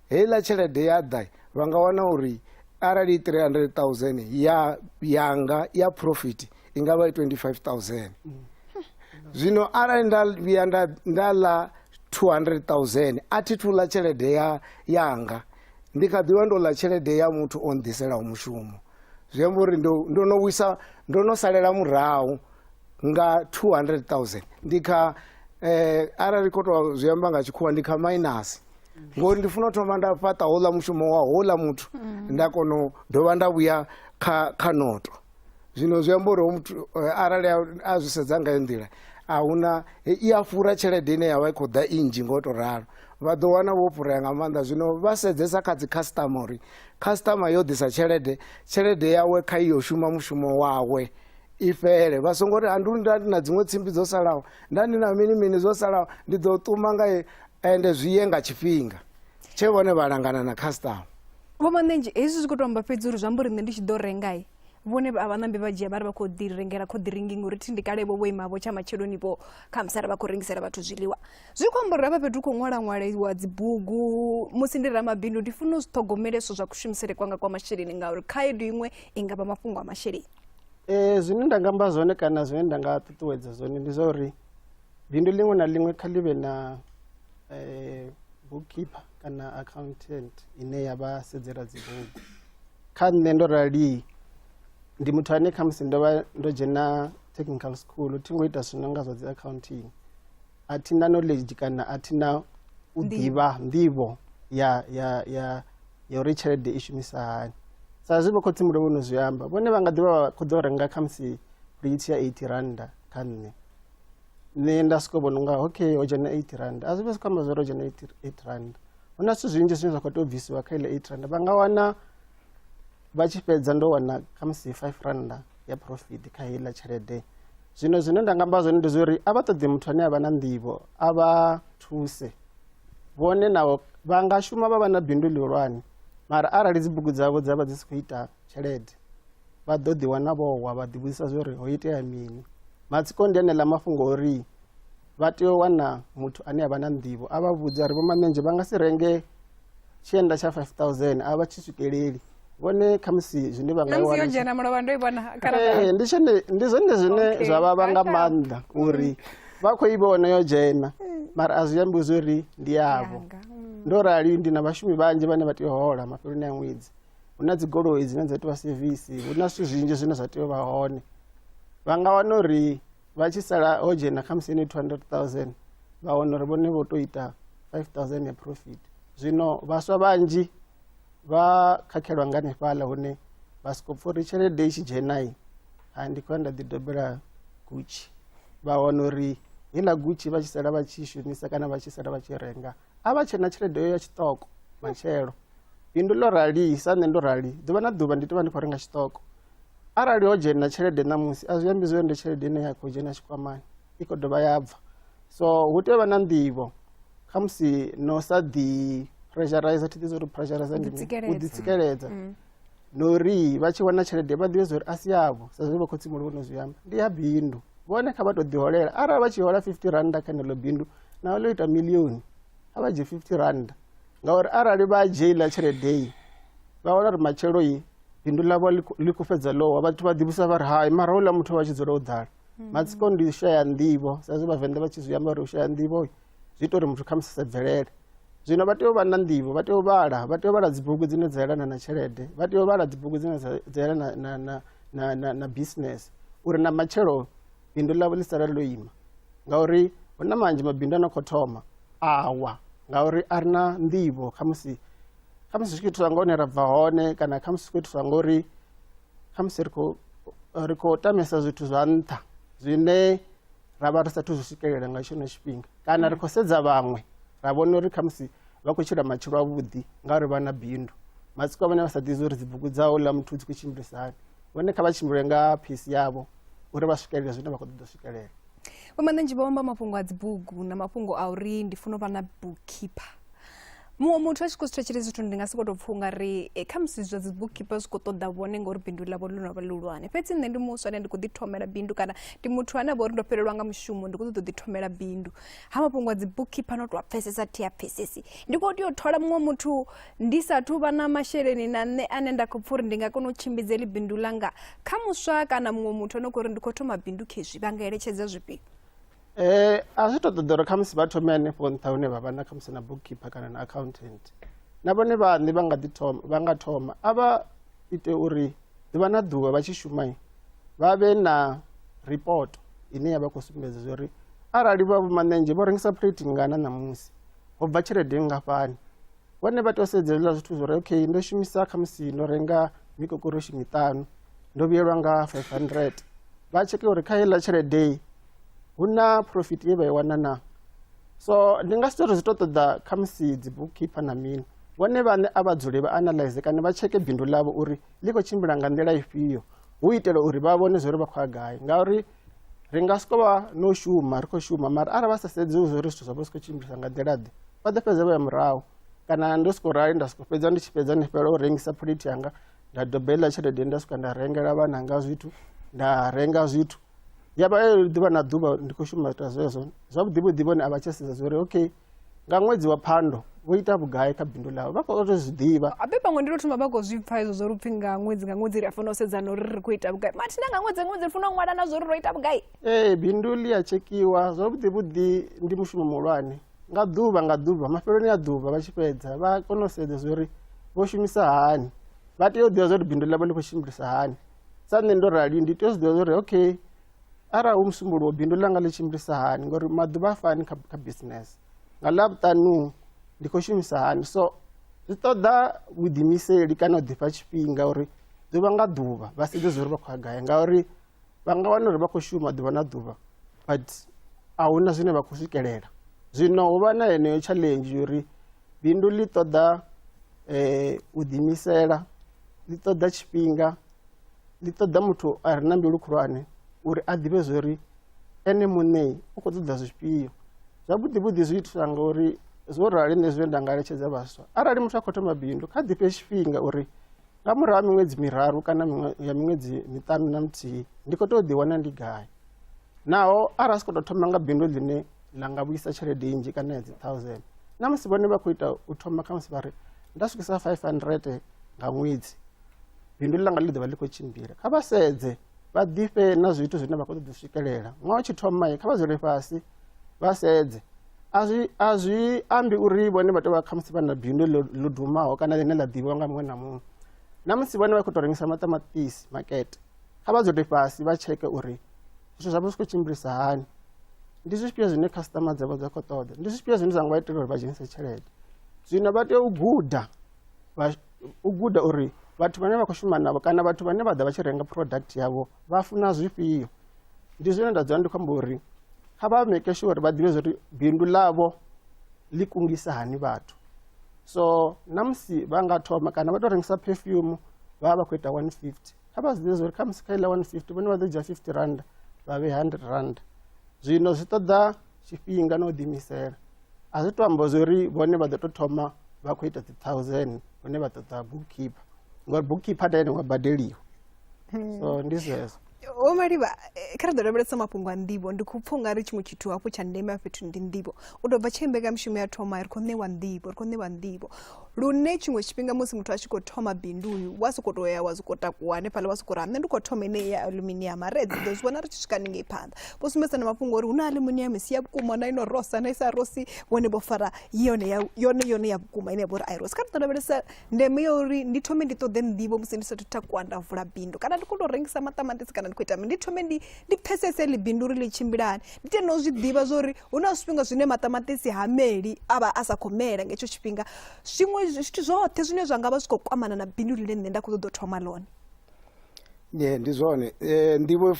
heiḽa tshelede ya ḓa. Vha nga wana uri Arali 300,000 ya yanga ya profit i nga vha i 25,000. Zwino arali nda vhuya nda ḽa 200,000 a thi thu ḽa tshelede ya yanga, ndi kha ḓivha ndo ḽa tshelede ya muthu o nḓiselaho mushumo. Zwi amba uri ndo no wisa, ndo no salela murahu nga 200,000. Ndi kha arali khou tou zwi amba nga tshikhuwa ndi kha minus, ngori ndi funa u thoma nda fhaṱa houḽa mushumo wa houḽa muthu, nda kona u dovha nda vhuya kha noto. Zwino zwi amba uri muthu arali a zwi sedza nga nḓila, a huna i a fhura tshelede ine ya vha i khou ḓa i nnzhi ngo to ralo, vha ḓo wana vho fhurea nga maanḓa. Zwino vha sedzesa kha dzi customer uri customer yo ḓisa tshelede, tshelede yawe kha iyo shuma mushumo wawe i fhele. Vha songo ri andu nda ndi na dziṅwe tsimbi dzo salaho, nda ndi na mini mini zwo salaho, ndi ḓo ṱuma nga ende zwi ye nga tshifhinga tshe vhone vha langana na customer. Vho Maṋenzhe, hezwi zwi khou tou amba fhedzi uri zwi amba uri nṋe ndi tshi ḓo rengai vhone a vha ṋambi vha dzhia vha ri vha khou ḓi rengela khoḓiringi, ngori thi ndi kale vho vho ima vho tsha matsheloni vho kha musi vha khou rengisela vhathu zwiḽiwa. Zwi khou amba uri hafha fhethu hu khou ṅwala ṅwaliwa dzibugu. Musi ndi ramabindu ndi funa u zwi ṱhogomele zwithu zwa kushumisele kwanga kwa masheleni, ngauri khaedu iṅwe i nga vha mafhungo a masheleni. Zwine nda nga amba zwone kana zwine nda nga ṱuṱuwedza zwone ndi zwa uri bindu ḽiṅwe na ḽiṅwe kha ḽi vhe na bookkeeper kana accountant ine ya vha sedzela dzibugu. Kha nṋe ndo rali ndi muthu ane khamusi ndo vha ndo dzhena technical school, thi ngo ita zwino nga zwa dzi accounting, a thi na knowledge kana a thi na u ḓivha nḓivho ya ya ya ya uri tshelede i shumisa hani. Sa zwi vho khotsi Mulovhi no zwi amba, vhone vha nga ḓivha vha khou ḓo renga khamusi plate ya 80 randa kha nṋe, nṋe nda soko vhona unga okay ho dzhena 80 randa, a zwi vhe zwi khou amba zwa uri ho dzhena 8 randa. Hu na zwithu zwinzhi zwine zwa khou tea u bvisiwa kha iḽa 8 randa, vha nga wana vha tshi fhedza ndo wana khamusi 5 randa ya profit kha heiḽa tshelede. Zwino zwine nda nga amba zwone ndi zwa uri a vha ṱoḓi muthu ane a vha na nḓivho, a vha thuse vhone navho vha nga shuma vha vha na bindu ḽihulwane, mara arali dzibugu dzavho dza vha dzi si khou ita tshelede vha ḓo ḓi wana vho wa vha ḓivhudzisa zwa uri ho itea mini. Matsiko ndi aneḽa mafhungo uri vha tea u wana muthu ane a vha na nḓivho, a vha vhudze uri Vho Maṋenzhe vha nga si renge tshienda tsha 5000 a vha tshi swikeleli vhone khamusi zwine vha nga wana yo dzhena mulovha ndo i vhona. Ndi tshone, ndi zwone zwine zwa vhavha nga maanḓa uri vha khou i vhona yo dzhena, mara a zwi ambi zwa uri ndi yavho. Ndo rali ndi na vhashumi vhanzhi vhane vha tea u hola mafheloni a ṅwedzi, hu na dzigoloi dzine dza itiwa sevisi, hu na zwithu zwinzhi zwine zwa tea u vha hone. Vha nga wana uri vha tshi sala ho dzhena khamusi ine 200,000, vha wana uri vhone vho to ita 5,000 ya profit. Zwino vhaswa vhanzhi vha khakhelwa nga hanefhaḽa hune vha soko pfha uri tshelede i tshi dzhenai ha ndi khou ya nda ḓi dobela Gucci, vha wana uri heiḽa Gucci vha tshi sala vha tshi shumisa kana vha tshi sala vha tshi renga a vha tshena tshelede ya tshiṱoko matshelo. Bindu ḽo rali sa nṋe ndo rali ḓuvha na ḓuvha ndi tovha ndi khou renga tshiṱoko. Arali ho dzhena tshelede ṋamusi a zwi ambi zwo ndi tshelede ine ya khou dzhena tshikwamani, i khou dovha ya bva. So hu tea u vha na nḓivho, khamusi no sa ḓi pressurize, thi ḓi uri pressurize ndi u ḓi tsikeledza, no uri vha tshi wana tshelede vha ḓivhe uri a si yavho, sa zwe vho khotsi Mulovhi no zwi amba, ndi ya bindu. Vhone kha vha to ḓi holela, arali vha tshi hola 50 randa kha heneḽo bindu naho ḽo ita milioni, a vha dzhie 50 randa, ngauri arali vha dzhia iḽa tshelede vha wana uri matshelo bindu ḽavho ḽi khou fhedza ḽo wa, vhathu vha ḓivhusa vha ri hai mara houḽa muthu vha tshi dzula o ḓala. Matsiko ndi u shaya nḓivho, sa zwe vhavenḓa vha tshi zwi amba uri u shaya nḓivho zwi ita uri muthu khamusi sa bvelele. Zwino vha tea u vha na nḓivho, vha tea u vhala, vha tea u vhala dzibugu dzine dza yelana na tshelede, vha tea u vhala dzibugu dzine dza yelana na business, uri na matshelo bindu ḽavho ḽi sala ḽo ima. Ngauri hu na manzhi mabindu a no khou thoma awa ngauri a ri na nḓivho, khamusi zwi tshi khou itiswa nga hune ra bva hone, kana khamusi zwi khou itiswa ngori khamusi ri khou tamesa zwithu zwa nṱha zwine ra vha ri sathu zwi swikelela nga tshone tshifhinga, kana ri khou sedza vhaṅwe ra vhona uri khamusi vha khou tshila matshilo avhuḓi ngauri vha na bindu. Matsiko vhone vha sa ḓivhi uri dzibugu dza houḽa muthu dzi khou tshimbilisa hani, vhone kha vha tshimbile nga phesi yavho uri vha swikelele zwine vha khou ṱoḓa u swikelela. Vho Maṋenzhe vho amba mafhungo a dzibugu na mafhungo a uri ndi funa u vha na bookkeeper. Muṅwe muthu a tshi khou zwi thetshelesa zwithu ndi nga sokou tou pfha ungari khamusi zwa dzi bookkeeper zwi khou ṱoḓa vhone ngori bindu ḽavho ḽo no vha ḽihulwane, fhedzi nṋe ndi muswa ane ndi khou ḓi thomela bindu kana ndi muthu ane a vha uri ndo fhelelwa nga mushumo ndi khou ṱoḓa u ḓi thomela bindu. Ha mafhungo a dzi bookkeeper no tou a pfhesesa thi a pfhesesi, ndi khou tea u thola muṅwe muthu ndi sathu vha na masheleni na nṋe ane nda khou pfha uri ndi nga kona u tshimbidza heḽi bindu ḽanga. Kha muswa kana muṅwe muthu ane khou uri ndi khou thoma bindu khezwi, vha nga eletshedza zwifhio? A zwi to ṱoḓa uri khamusi vha thome hanefho nṱha hune vha vha na khamusi na bookkeeper kana na accountant, na vhone vhaṋe vha nga ḓi thoma, vha nga thoma a vha ite uri ḓuvha na ḓuvha vha tshi shuma vha vhe na report ine ya vha khou sumbedza zwa uri arali vha vhomanenzhe vho rengisa plate ngana ṋamusi, ho bva tshelede nngafhani. Vhone vha tea u sedza hezwiḽa zwithu zwa uri okay ndo shumisa khamusi ndo renga mikokoroshi miṱanu ndo vhuyelwa nga 500, vha tsheke uri kha heiḽa tshelede hu na profit ye vha i wana na. So ndi nga si tori zwi to ṱoḓa khamusi dzi bookkeeper na mini, vhone vhaṋe a vha dzule vha analyze kana vha tsheke bindu ḽavho uri ḽi khou tshimbila nga nḓila ifhio, hu itela uri vha vhone zwori vha khou ya gai. Ngauri ri nga siko vha no shuma ri khou shuma, mara arali vha sa sedzi uri zwithu zwavho zwi khou tshimbilisa nga nḓila ḓe, vha ḓo fhedza vha ya murahu. Kana ndo siko rali nda siko fhedza ndi tshi fhedza ndi fhela u rengisa phulethi yanga, nda doba heiḽa tshelede nda swika nda rengela vhananga zwithu, nda renga zwithu, ya vha ḓuvha na ḓuvha ndi khou shuma ita zwezwo. Zwavhuḓi vhuḓi vhone a vha tsha sedza zwori okay nga ṅwedzi wa Phando vho ita vhugai kha bindu ḽavho, vha khou tou zwi ḓivha. Habe vhaṅwe ndi to thoma vha khou zwi pfha hezwo zwo uri upfhi nga ṅwedzi nga ṅwedzi ri a fanela u sedza na uri ri khou ita vhugai, mathina nga ṅwedzi nga ṅwedzi ri fanela u ṅwala na zwo uri ro ita vhugai. Ee, bindu ḽi a tshekhiwa zwavhuḓi vhuḓi, ndi mushumo muhulwane. Nga ḓuvha nga ḓuvha mafheloni a ḓuvha vha tshi fhedza vha kona u sedza zwa uri vho shumisa hani, vha tea u ḓivha zwa uri bindu ḽavho ḽi khou tshimbilisa hani. Sa nṋe ndo rali ndi tea u zwi ḓivha zwa uri okay arali hu musumbuluwo bindu ḽanga ḽi tshimbilisa hani, ngori maḓuvha a fani kha business, nga Ḽavhuṱanu ndi khou shumisa hani. So zwi ṱoḓa vhuḓiimiseli kana u ḓifha tshifhinga uri ḓuvha nga ḓuvha vha sedze zwa uri vha khou ya gai, ngauri vha nga wana uri vha khou shuma ḓuvha na ḓuvha but a huna zwine vha khou swikelela. Zwino hu vha na heneyo challenge uri bindu ḽi ṱoḓa u ḓiimisela, ḽi ṱoḓa tshifhinga, ḽi ṱoḓa muthu a re na mbilu khulwane uri a ḓivhe zwori ene muṋe u khou ṱoḓa zwifhio. Zwavhuḓi vhuḓi zwi itiswa ngori zwo rali nṋe zwine nda nga eletshedza vhaswa, arali muthu a khou thoma bindu kha ḓifhe tshifhinga uri nga murahu ha miṅwedzi miraru kana ya miṅwedzi miṱanu na muthihi ndi khou tea u ḓiwana ndi gai. Naho arali a si khou tou thoma nga bindu ḽine ḽa nga vhuisa tshelede nnzhi kana ya dzi 1000, na musi vhone vha khou ita u thoma khamusi vha ri nda swikisa 500 nga ṅwedzi bindu ḽanga ḽi ḓo vha ḽi khou tshimbila. Kha vha sedze vha ḓifhe na zwithu zwine vha khou ṱoḓa u swikelela. Ṅwaha u tshi thoma kha vha dzule fhasi vha sedze. A zwi ambi uri vhone vha tea u vha khamusi vha na bindu ḽo dumaho kana ḽine ḽa ḓivhiwa nga muṅwe na muṅwe. Na musi vhone vha khou tou rengisa maṱamaṱisi makete, kha vha dzule fhasi vha tsheke uri zwithu zwavho zwi khou tshimbilisa hani, ndi zwifhio zwine khasiṱama dzavho dza khou ṱoḓa, ndi zwifhio zwine zwa nga vha itela uri vha dzhenise tshelede. Zwino vha tea u guda u guda uri vhathu vhane vha khou shuma navho kana vhathu vhane vha ḓa vha tshi renga product yavho vha funa zwifhio. Ndi zwine nda dzula ndi khou amba uri kha vha make sure uri vha ḓivhe uri bindu ḽavho ḽi kungisa hani vhathu. So na musi vha nga thoma kana vha tou rengisa perfume vha vha khou ita 150, kha vha zwi ḓivhe uri khamusi kha iḽa 150 vhone vha ḓo dzhia 50 rand vha vhe 100 rand. Zwino zwi ṱoḓa tshifhinga na u ḓiimisela. A zwi to amba uri vhone vha ḓo tou thoma vha khou ita dzi 1000 hune vha ṱoḓa bookkeeper, ngori bookkeeper na ene wa badeliwa. So ndi zwezwo. Vho Malivha, kha ri ḓo lavhelesa mafhungo a nḓivho. Ndi khou pfha ungari tshiṅwe tshithu hafhu tsha ndeme fhethu ndi nḓivho. U tou bva tshe mbekanyamushumo ya thoma ri khou ṋewa nḓivho, ri khou ṋewa nḓivho lune tshiṅwe tshifhinga musi muthu a tshi khou thoma bindu uyu wa sokou tou ya wa sokou takuwa hanefhaḽa wa sokou ri nṋe ndi khou thoma ine ya aluminium, re dzi ḓo zwi vhona ri tshi swika haningei phanḓa. Vho sumbedza na mafhungo uri hu na aluminium si ya vhukuma na ino rosa na isa rosi, vhone vho fara yone ya yone yone ya vhukuma ine ya vha uri a i rosi. Kha ri ḓo lavhelesa ndeme ya uri ndi thome ndi ṱoḓe nḓivho musi ndi sathu takuwa nda vula bindu, kana ndi khou tou rengisa maṱamaṱisi kana ndi khou ita mini, ndi thome ndi pfesese ḽi bindu uri ḽi tshimbila hani, ndi tea na u zwi ḓivha zwa uri hu na zwifhinga zwine maṱamaṱisi ha meli, a vha a sa khou mela nga hetsho tshifhinga. Zwiṅwe zwithu zwoṱhe zwine zwa nga vha zwi khou kwamana na bindu ḽine nṋe nda khou ṱoḓa u thoma ḽone. Ndi zwone, nḓivho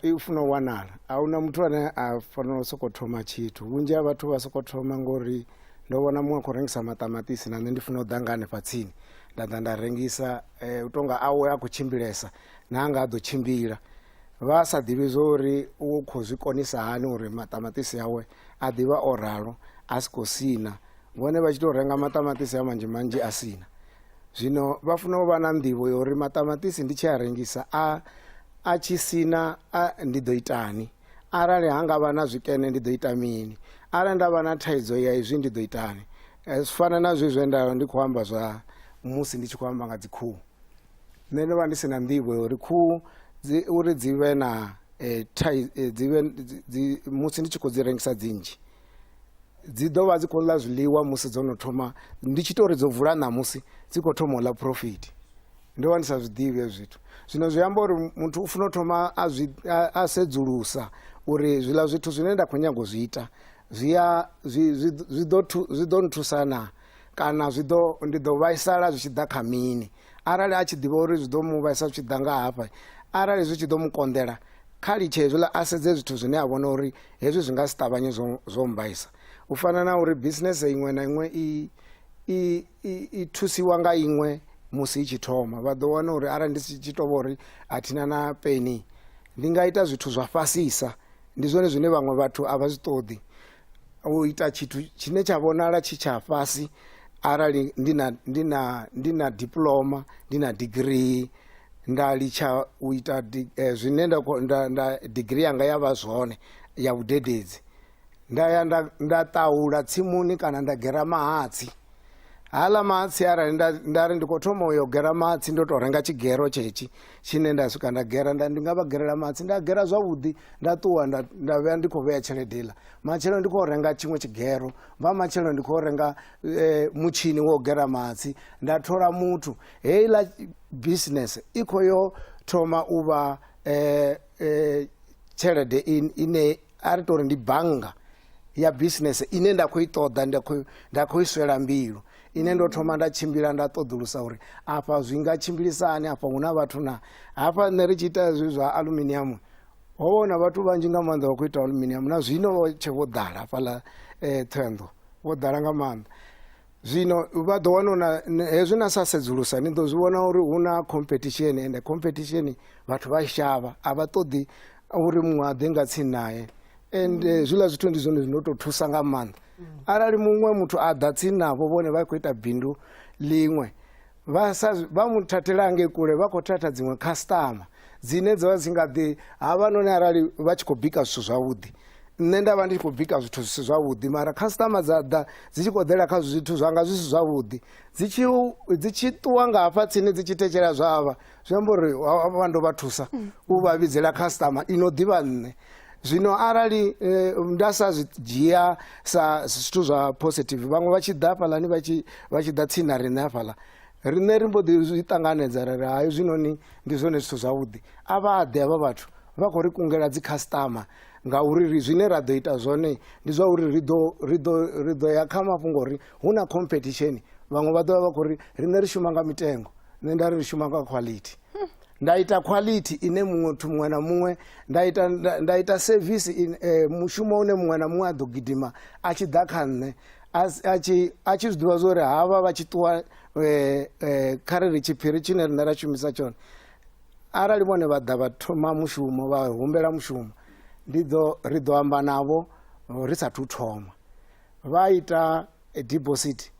i funa u wanala. A huna muthu ane a fanela u sokou thoma tshithu. Vhunzhi ha vhathu vha sokou thoma ngori ndo vhona muṅwe a khou rengisa maṱamaṱisi na nṋe ndi funa u ḓa nga hanefha tsini nda ḓa nda rengisa, u tonga awe a khou tshimbilesa na anga a ḓo tshimbila. Vha sa ḓivhi zwo uri u khou zwi konisa hani uri maṱamaṱisi awe a ḓivha o ralo a si khou sina. Vhone vha tshi tou renga maṱamaṱisi a manzhi manzhi a sina. Zwino vha funa u vha na nḓivho ya uri maṱamaṱisi ndi tshi a rengisa a a tshi sina a ndi ḓo itani, arali ha nga vha na zwikene ndi ḓo ita mini, arali nda vha na thaidzo ya izwi ndi ḓo itani. Zwi fana na zwe zwe nda ndi khou amba zwa musi ndi tshi khou amba nga dzi khuhu. Nṋe ndo vha ndi si na nḓivho ya uri khuhu dzi uri dzi vhe na thai dzi vhe dzi musi ndi tshi khou dzi rengisa dzi nnzhi dzi ḓo vha dzi khou ḽa zwiḽiwa musi dzo no thoma ndi tshi tou ri dzo vula ṋamusi dzi khou thoma u ḽa profit. Ndo vha ndi sa zwi ḓivhi hezwi zwithu. Zwino zwi amba uri muthu u funa u thoma a zwi a sedzulusa uri zwiḽa zwithu zwine nda khou nyaga u zwi ita zwi a zwi zwi ḓo zwi ḓo nthusa naa kana zwi ḓo ndi ḓo vhaisala zwi tshi ḓa kha mini. Arali a tshi ḓivha uri zwi ḓo mu vhaisa zwi tshi ḓa nga hafha arali zwi tshi ḓo mu konḓela kha litshe hezwiḽa a sedze zwithu zwine a vhona uri hezwi zwi nga si ṱavhanye zwo zwo mmbaisa. U fana na uri bisinese iṅwe na iṅwe i i i thusiwa nga iṅwe musi i tshi thoma vha ḓo wana uri arali ndi tshi tou vha uri a thina na peni ndi nga ita zwithu zwa fhasisa ndi zwone zwine vhaṅwe vhathu a vha zwi ṱoḓi u ita tshithu tshine tsha vhonala tshi tsha fhasi arali ndi na ndi na ndi na diploma ndi na degree nda litsha u ita zwine nda nda nda degree yanga ya vha zwone ya vhudededzi nda ya nda nda ṱahula tsimuni kana nda gera mahatsi Haḽa mahatsi arali nda nda ri ndi khou thoma u yo gera mahatsi ndo tou renga tshigero tshetshi tshine nda swika nda gera nda ndi nga vha gerela mahatsi nda gera zwavhuḓi nda ṱuwa nda nda vhuya ndi khou vhea tshelede iḽa matshelo ndi khou renga tshiṅwe tshigero vha matshelo ndi khou renga mutshini wo gera mahatsi nda thola muthu heiḽa business i khou yo thoma u vha tshelede ine a ri tori ndi bannga ya business ine nda khou i ṱoḓa nda khou i swela mbilu ine ndo thoma nda tshimbila nda ṱoḓulusa uri afha zwi nga tshimbilisa hani afha hu na vhathu na hafha nṋe ri tshi ita hezwi zwa aluminium ho vha hu na vhathu vhanzhi nga maanḓa vha khou ita aluminium na zwino vho tshe vho ḓala hafhaḽa Ṱhohoyanḓou vho ḓala nga maanḓa. Zwino vha ḓo wana na hezwi na sa sedzulusa ni ḓo zwi vhona uri hu na competition ende competition vhathu vha shavha a vha ṱoḓi uri muṅwe a ḓe nga tsini nae and hezwiḽa zwithu ndi zwone zwino tou thusa nga maanḓa arali muṅwe muthu a ḓa tsini navho vhone vha khou ita bindu ḽiṅwe vha sa vha mu thathela hangei kule vha khou thatha dziṅwe customer dzine dza vha dzi nga ḓi havhanoni arali vha tshi khou bika zwithu zwavhuḓi nṋe nda vha ndi khou bika zwithu zwi si zwavhuḓi mara customer dza ḓa dzi tshi khou ḓela kha zwithu zwanga zwi si zwavhuḓi dzi tshi dzi tshi ṱuwa nga hafha tsini dzi tshi thetshela zwavha zwi amba uri vha ndo vha thusa u vha vhidzela customer i no ḓivha nṋe zwino arali nda sa zwi dzhia sa zwithu zwa positive vhaṅwe vha tshi ḓa hafhaḽani vha tshi vha tshi ḓa tsini na riṋe hafhaḽa riṋe ri mbo ḓi zwi ṱanganedza ra ri hai hezwinoni ndi zwone zwithu zwavhuḓi a vha ḓe havha vhathu vha khou ri kungela dzi customer ngauri ri zwine ra ḓo ita zwone ndi zwa uri ri ḓo ri ḓo ri ḓo ya kha mafhungo uri hu na competition vhaṅwe vha ḓo vha vha khou ri riṋe ri shuma nga mitengo nṋe nda ri ri shuma nga quality nda ita quality ine muṅwe muthu muṅwe na muṅwe nda ita nda ita service in, mushumo une muṅwe na muṅwe a ḓo gidima a tshi ḓa kha nṋe a tshi a tshi zwi ḓivha zwa uri havha vha tshi ṱuwa kha ri ri tshiphiri tshine riṋe ra shumisa tshone arali vhone vha ḓa vha thoma mushumo vha humbela mushumo ndi ḓo ri ḓo amba navho ri sathu thoma vha ita deposit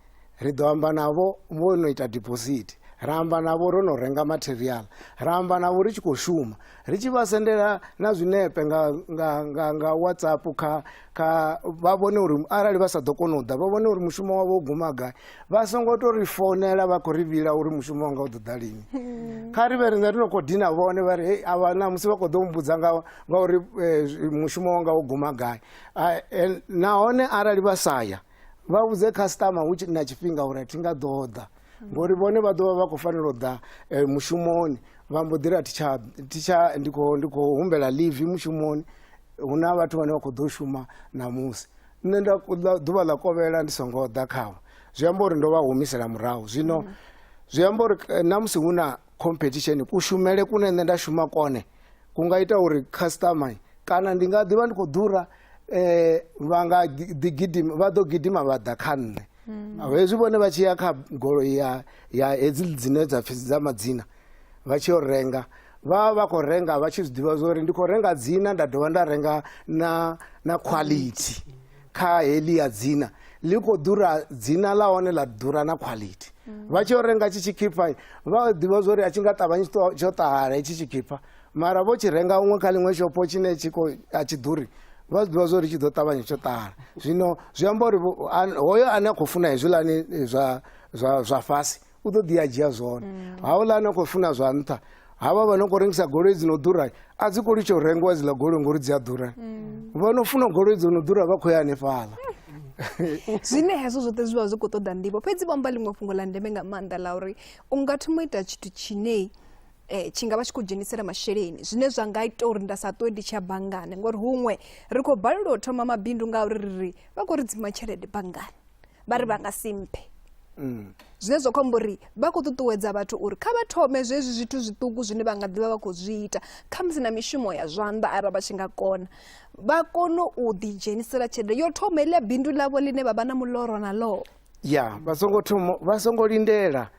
ri ḓo amba navho vho no ita deposit ra amba navho ro no renga material ra amba navho ri tshi khou shuma ri tshi vha sendela na zwinepe nga nga nga nga WhatsApp kha kha vha vhone uri arali vha sa ḓo kona u ḓa vha vhone uri mushumo wavho wo guma gai vha songo to ri founela vha khou ri vhila uri mushumo wanga u ḓo ḓa lini kha ri vhe riṋe ri no khou dina vhone vha ri hei avha ṋamusi vha khou ḓo mbudza nga ngauri mushumo wanga wo guma gai nahone arali vha sa ya vha vhudze customer hu na tshifhinga uri a thi nga ḓo ḓa ngori vhone vha ḓo vha vha khou fanela u ḓa mushumoni vha mbo ḓi ri a thi tsha thi tsha ndi khou ndi khou humbela leave mushumoni hu na vhathu vhane vha khou ḓo shuma ṋamusi nṋe nda ḓuvha ḽa kovhela ndi songo ḓa khavho zwi amba uri ndo vha humisela murahu zwino zwi amba uri ṋamusi hu na competition kushumele kune nṋe nda shuma kone ku nga ita uri customer kana ndi nga ḓivha ndi khou ḓura vha nga ḓi gidima vha ḓo gidima vha ḓa kha nṋe hezwi vhone vha tshi ya kha goloi ya ya hedzi dzine dza pfhi dza madzina vha tshi yo renga vha vha khou renga vha tshi zwi ḓivha zwa uri ndi khou renga dzina nda dovha nda renga na na quality kha heḽi ya dzina. Ḽi khou ḓura dzina ḽa hone ḽa ḓura na quality. Vha tshi yo renga tshi tshikhipha vha ḓivha zwa uri a tshi nga ṱavhanyi tsho ṱahala hetshi tshikhipha, mara vho tshi renga huṅwe kha ḽiṅwe shopo tshine tshi khou a tshi ḓuri, vha zwi ḓivha zwa uri tshi ḓo ṱavhanya tsho ṱahala. Zwino zwi amba uri hoyo ane a khou funa hezwiḽani zwa fhasi u ḓo ḓi a dzhia zwone. Hauḽa ane a khou funa zwa nṱha, havha vha no khou rengisa goloi dzi no ḓura a dzi khou litsha u rengiwa dziḽa goloi ngori dzi a ḓura. Vha no funa goloi dzo no ḓura vha khou ya hanefhaḽa. Zwine hezwo zwoṱhe zwi vha zwi khou ṱoḓa nḓivho. Fhedzi vho amba ḽiṅwe fhungo ḽa ndeme nga maanḓa ḽa uri u nga thoma u ita tshithu tshine tshi nga vha tshi khou dzhenisela masheleni, zwine zwa nga ita uri nda sa ṱwe ndi tshi ya banngani, ngori huṅwe ri khou balelwa u thoma mabindu ngauri ri ri vha khou ri dzima tshelede banngani, vha ri vha nga si mphe. Zwine zwa khou amba uri vha khou ṱuṱuwedza vhathu uri kha vha thome zwezwi zwithu zwiṱuku zwine vha nga ḓivha vha khou zwi ita, khamusi na mishumo ya zwanḓa arali vha tshi nga kona, vha kone u ḓidzhenisela tshelede yo thoma heḽia bindu ḽavho ḽine vha vha na muloro naḽo. Ya, vha songo thoma, vha songo lindela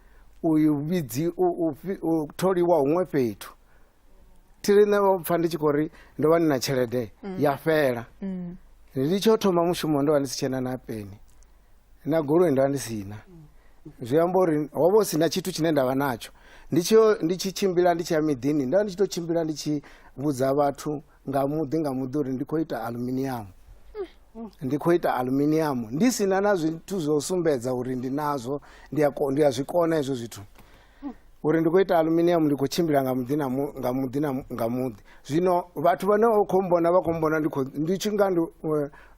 uyu vhidzi u tholiwa huṅwe fhethu. Thi riṋe vho pfa ndi tshi khou ri ndo vha ndi na tshelede ya fhela. Ndi tshi yo thoma mushumo ndo vha ndi si tshena na peni, na goloi ndo vha ndi sina. Zwi amba uri ho vha hu sina tshithu tshine nda vha natsho. Ndi tshi yo, ndi tshi tshimbila ndi tshi ya miḓini, ndo vha ndi tshi tou tshimbila ndi tshi vhudza vhathu nga muḓi nga muḓi uri ndi khou ita aluminium. Ndi khou ita aluminium ndi sina na zwithu zwo sumbedza uri ndi nazwo, ndi a zwi kona hezwo zwithu. Uri ndi khou ita aluminium, ndi khou tshimbila nga muḓi na nga muḓi na nga muḓi. Zwino vhathu vhane vha khou mbona vha khou mbona ndi khou, ndi tshi nga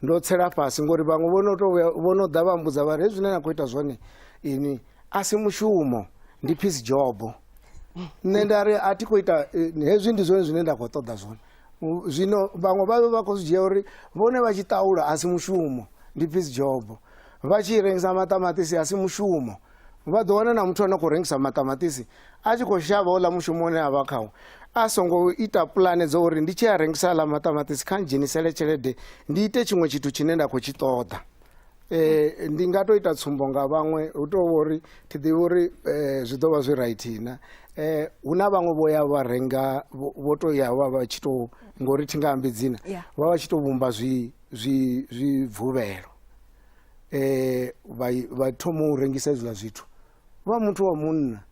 ndo tsela fhasi, ngori vhaṅwe vho no tou vhuya, vho no ḓa vha mbudza vha ri hezwi zwine na khou ita zwone ini a si mushumo, ndi piece job. Nṋe nda ri a thi khou ita hezwi, ndi zwone zwine nda khou ṱoḓa zwone. Zwino vhaṅwe vha vhe vha khou zwi dzhia uri vhone vha tshi ṱaula a si mushumo, ndi piece job. Vha tshi rengisa maṱamaṱisi a si mushumo. Vha ḓo wana na muthu ane a khou rengisa maṱamaṱisi a tshi khou shavha houḽa mushumo une a vha khawo, a songo ita pulane dza uri ndi tshi a rengisa aḽa maṱamaṱisi kha ndzhenisele tshelede ndi ite tshiṅwe tshithu tshine nda khou tshi ṱoḓa. Ndi nga to ita tsumbo nga vhaṅwe, hu tou vha uri thi ḓivhi uri zwi ḓo vha zwi right na. Hu na vhaṅwe vho ya vha renga, vho to ya vha vha tshi to, ngori thi nga ambi dzina, vha vha tshi to vhumba zwibvuvhelo. Vha thoma u rengisa hezwiḽa zwithu. Vha muthu wa munna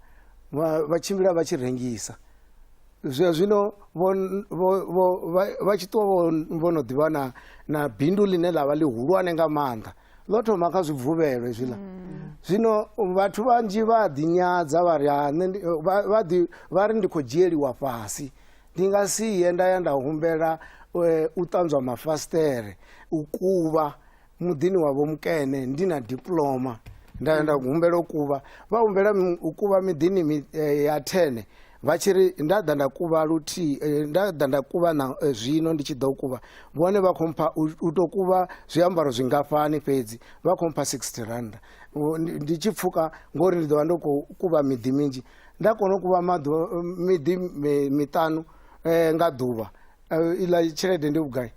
vha tshimbila vha tshi rengisa. Zwa zwino vha tshi ṱuwa vho no ḓivha na bindu ḽine ḽa vha ḽihulwane nga maanḓa, ḽo thoma kha zwibvuvhelo hezwiḽa. Zwino vhathu vhanzhi vha ḓi nyadza vha ri, ha, nṋe ndi, vha, vha ḓi, vha ri ndi khou dzhieliwa fhasi, ndi nga si ye nda ya nda humbela u ṱanzwa mafasiṱere, u kuvha muḓini wa Vho Mukene ndi na diploma, nda ya nda humbela u kuvha. Vha humbela u kuvha miḓini ya 10, vha tshi ri nda ḓa nda kuvha luthihi, nda ḓa nda kuvha na zwino ndi tshi ḓo kuvha, vhone vha khou mpha u tou kuvha zwiambaro zwingafhani fhedzi, vha khou mpha 60 rand. Ndi tshi pfuka ngori ndi ḓo vha ndo khou kuvha miḓi minzhi, nda kona u kuvha miḓi miṱanu nga ḓuvha, iḽa tshelede ndi vhugai?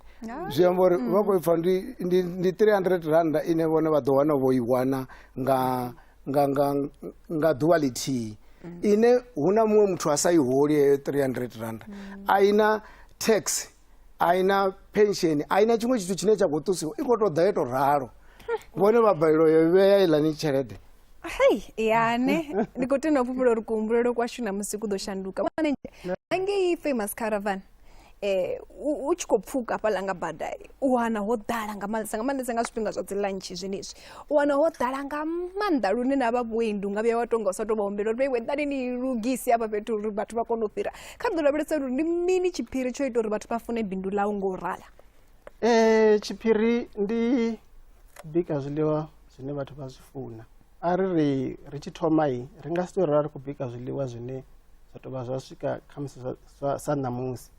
Zwi amba uri vha khou pfa ndi 300 rand ine vhone vha ḓo wana vho i wana nga ḓuvha ḽithihi, ine hu na muṅwe muthu a sa i holi heyo 300 rand. A ina tax, a ina pension, a ina tshiṅwe tshithu tshine tsha khou ṱusiwa, i khou tou ḓa yo tou ralo. Vhone vha balelwa yo vhea iḽani tshelede. Hei, yane ndi khou tenda u fhufhela uri kuhumbulele kwashu na musi ku ḓo shanduka. Hangei Famous Caravan, u tshi khou pfuka hafhaḽa nga bada, u wana ho ḓala nga maanḓesa, nga maanḓesa nga zwifhinga zwa dzi lunch zwenezwi, u wana ho ḓala nga maanḓa lune na vha vhuendi unga vhuya wa tonga u sa tou vha humbela uri vheiwe ḓani ni lugise hafha fhethu uri vhathu vha kone u fhira. Kha ri ḓo lavhelesa uri ndi mini tshiphiri tsho ita uri vhathu vha fune bindu ḽau ngo u rala. Tshiphiri ndi bika zwiḽiwa zwine vhathu vha zwi funa. A ri ri ri tshi thoma i ri nga si tou ra ri khou bika zwiḽiwa zwine zwa tou vha zwa swika khamusi sa ṋamusi.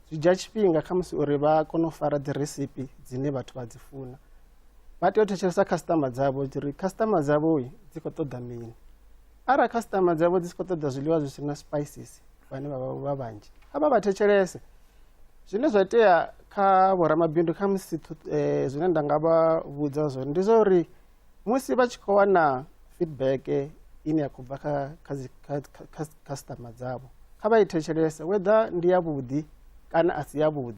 Zwi dzhia tshifhinga khamusi uri vha kone u fara dzi recipe dzine vhathu vha dzi funa. Vha tea u thetshelesa customer dzavho uri customer dzavho dzi khou ṱoḓa mini. Arali customer dzavho dzi si khou ṱoḓa zwiḽiwa zwi si na spices, vhane vha vha vha vhanzhi, kha vha vha thetshelese. Zwine zwa itea kha vhoramabindu khamusi zwine nda nga vha vhudza zwone ndi zwa uri musi vha tshi khou wana feedback ine ya khou bva kha customer dzavho, kha vha i thetshelese whether ndi ya vhuḓi kana a si ya vhuḓi.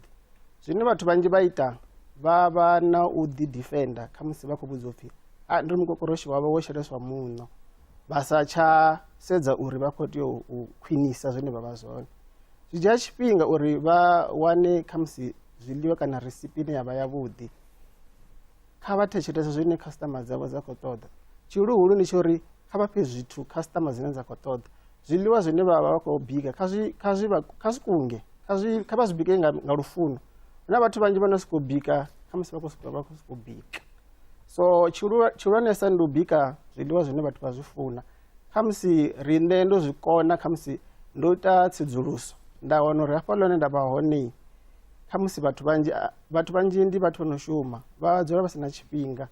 Zwine vhathu vhanzhi vha ita Vha vha na u ḓi defender khamusi vha khou vhudziwa upfhi a ndi mukokoroshi wavho wo sheleswa muṋo, vha sa tsha sedza uri vha khou tea u khwinisa zwine vha vha zwone. Zwi dzhia tshifhinga uri vha wane khamusi zwiḽiwa kana risipi ine ya vha yavhuḓi. Kha vha thetshelese zwine customer dzavho dza khou ṱoḓa. Tshihuluhulu ndi tsha uri kha vha fhe zwithu customer dzine dza khou ṱoḓa. Zwiḽiwa zwine vha vha vha khou bika kha zwi kha zwi kha zwi kunge kha zwi kha vha zwi bike nga lufuno. Hu na vhathu vhanzhi vha no sokou bika khamusi vha khou sokou vha khou sokou bika. So tshihulwanesa ndi u bika zwiḽiwa zwine vhathu vha zwi funa. Khamusi riṋe ndo zwi kona khamusi ndo ita tsedzuluso nda wana uri hafhaḽa hune nda vha hone khamusi vhathu vhanzhi vhathu vhanzhi ndi vhathu vha no shuma vha dzula vha si na tshifhinga,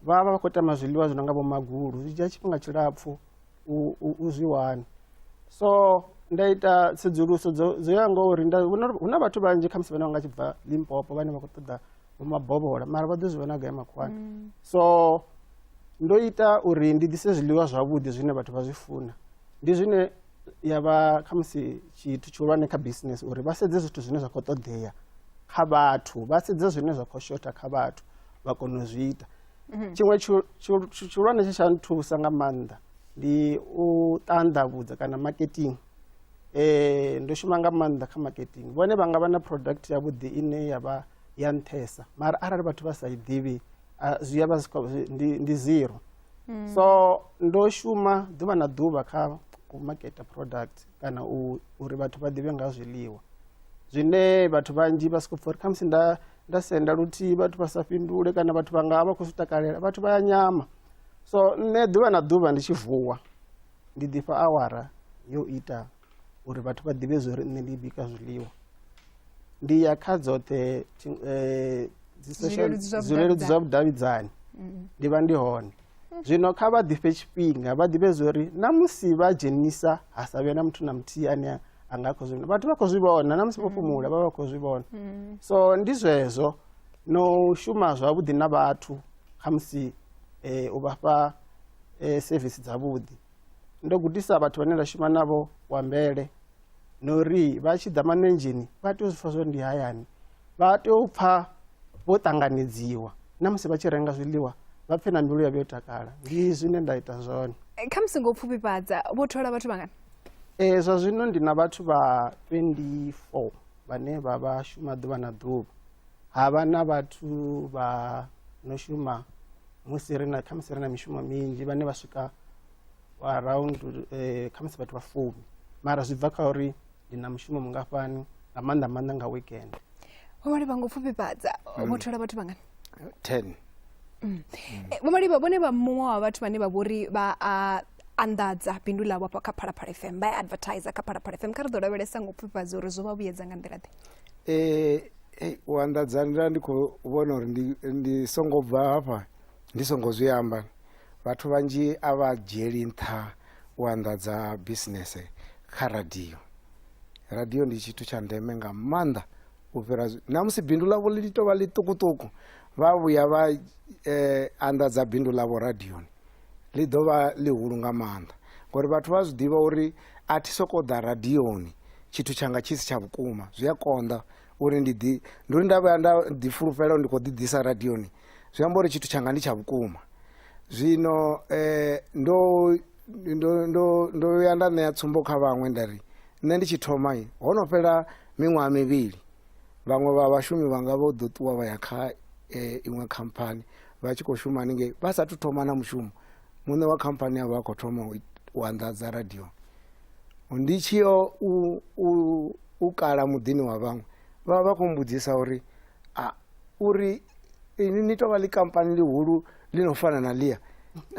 vha vha vha khou tama zwiḽiwa zwi no nga vho magulu zwi dzhia tshifhinga tshilapfhu u zwi wana. So nda ita tsedzuluso dzo ya ngori nda vhona uri hu na vhathu vhanzhi khamusi vhane vha nga tshi bva Limpopo vhane vha khou ṱoḓa vho mabovhola mara vha ḓo zwi vhona gai makhuwani. So ndo ita uri ndi ḓise zwiḽiwa zwavhuḓi zwine vhathu vha zwi funa, ndi zwine ya vha khamusi tshithu tshihulwane kha business uri vha sedze zwithu zwine zwa khou ṱoḓea kha vhathu, vha sedze zwine zwa khou shotha kha vhathu vha kone u zwi ita. Tshiṅwe tshihulwane tshe tsha nthusa nga maanḓa ndi u ṱanḓavhudza kana marketing. Ndo shuma nga maanḓa kha marketing, vhone vha nga vha na product yavhuḓi ine ya vha ya nṱhesa mara arali vhathu vha sa i ḓivhi zwi ya vha ndi zero. So ndo shuma ḓuvha na ḓuvha kha u maketa product kana uri vhathu vha ḓivhe nga zwiḽiwa zwine vhathu vhanzhi vha soko pfha uri khamusi nda senda luthihi vhathu vha sa fhindule kana vhathu vha nga vha khou zwi takalela, vhathu vha ya nyama. So nṋe ḓuvha na ḓuvha ndi tshi vuwa ndi ḓifha awara yo ita uri vhathu vha ḓivhe zwori nṋe ndi bika zwiḽiwa. Ndi ya kha dzoṱhe dzi social zwileludzi zwa vhudavhidzani ndi vha ndi hone. Zwino kha vha ḓifhe tshifhinga vha ḓivhe zwori na musi vha dzhenisa ha sa vhe na muthu na muthihi ane a nga khou zwi vhona, vhathu vha khou zwi vhona na musi vho fhumula vha vha khou zwi vhona. So ndi zwezwo no shuma zwavhuḓi na vhathu khamusi u vha fha service dzavhuḓi. Ndo gudisa vhathu vhane nda shuma navho kuambele na uri vha tshi ḓa manenzheni vha tea u zwi pfha zwori ndi hayani, vha tea u pfha vho ṱanganedziwa na musi vha tshi renga zwiḽiwa vha pfhe na mbilu yavho yo takala. Ndi zwine nda ita zwone. Khamusi ngo pfufhifhadza vho thola vhathu vhangana? Zwa zwino ndi na vhathu vha 24 vhane vha vha shuma ḓuvha na ḓuvha. Ha vha na vhathu vha no shuma musi ri na khamusi ri na mishumo minzhi vhane vha swika around khamusi vhathu vha 10, mara zwi bva kha uri ndi na mushumo mungafhani nga maanḓa maanḓa nga weekend. Vho Malivha ngo pfufhifhadza vho thola vhathu vhangana? 10. Vho Malivha vhone vha muṅwe wa vhathu vhane vha vhori vha a anḓadza bindu ḽavho hafha kha Phalaphala FM, vha ya advertiser kha Phalaphala FM. Kha ri ḓo lavhelesa ngo pfufhifhadza uri zwo vha vhuyedza nga nḓila ḓe. U anḓadza nda ndi khou vhona uri ndi songo bva hafha ndi songo zwi amba. Vhathu vhanzhi a vha dzhieli nṱha u anḓadza business kha radio. Radio ndi tshithu tsha ndeme nga maanḓa u fhira na musi bindu ḽavho ḽi tou vha ḽiṱukuṱuku vha vhuya vha anḓadza bindu ḽavho radioni ḽi ḓo vha ḽihulu nga maanḓa, ngori vhathu vha zwi ḓivha uri a thi soko ḓa radioni tshithu tshanga tshi si tsha vhukuma. Zwi a konḓa uri ndi ḓi ndi uri nda vhuya nda ḓi fulufhela uri ndi khou ḓi ḓisa radioni zwi amba uri tshithu tshanga ndi tsha vhukuma. Zwino ndo ya nda ṋea tsumbo kha vhaṅwe nda ri nṋe ndi tshi thoma ho no fhela miṅwaha mivhili vhaṅwe vha vhashumi vhanga vho ḓo ṱuwa vha ya kha iṅwe khamphani vha tshi khou shuma haningei vha sathu thoma na mushumo, muṋe wa khamphani avha a khou thoma u anḓadza radio. Ndi tshi yo u kala muḓini wa vhaṅwe vha vha khou mbudzisa uri a uri ini ni tovha ḽi kampani ḽihulu ḽi no fana na ḽia.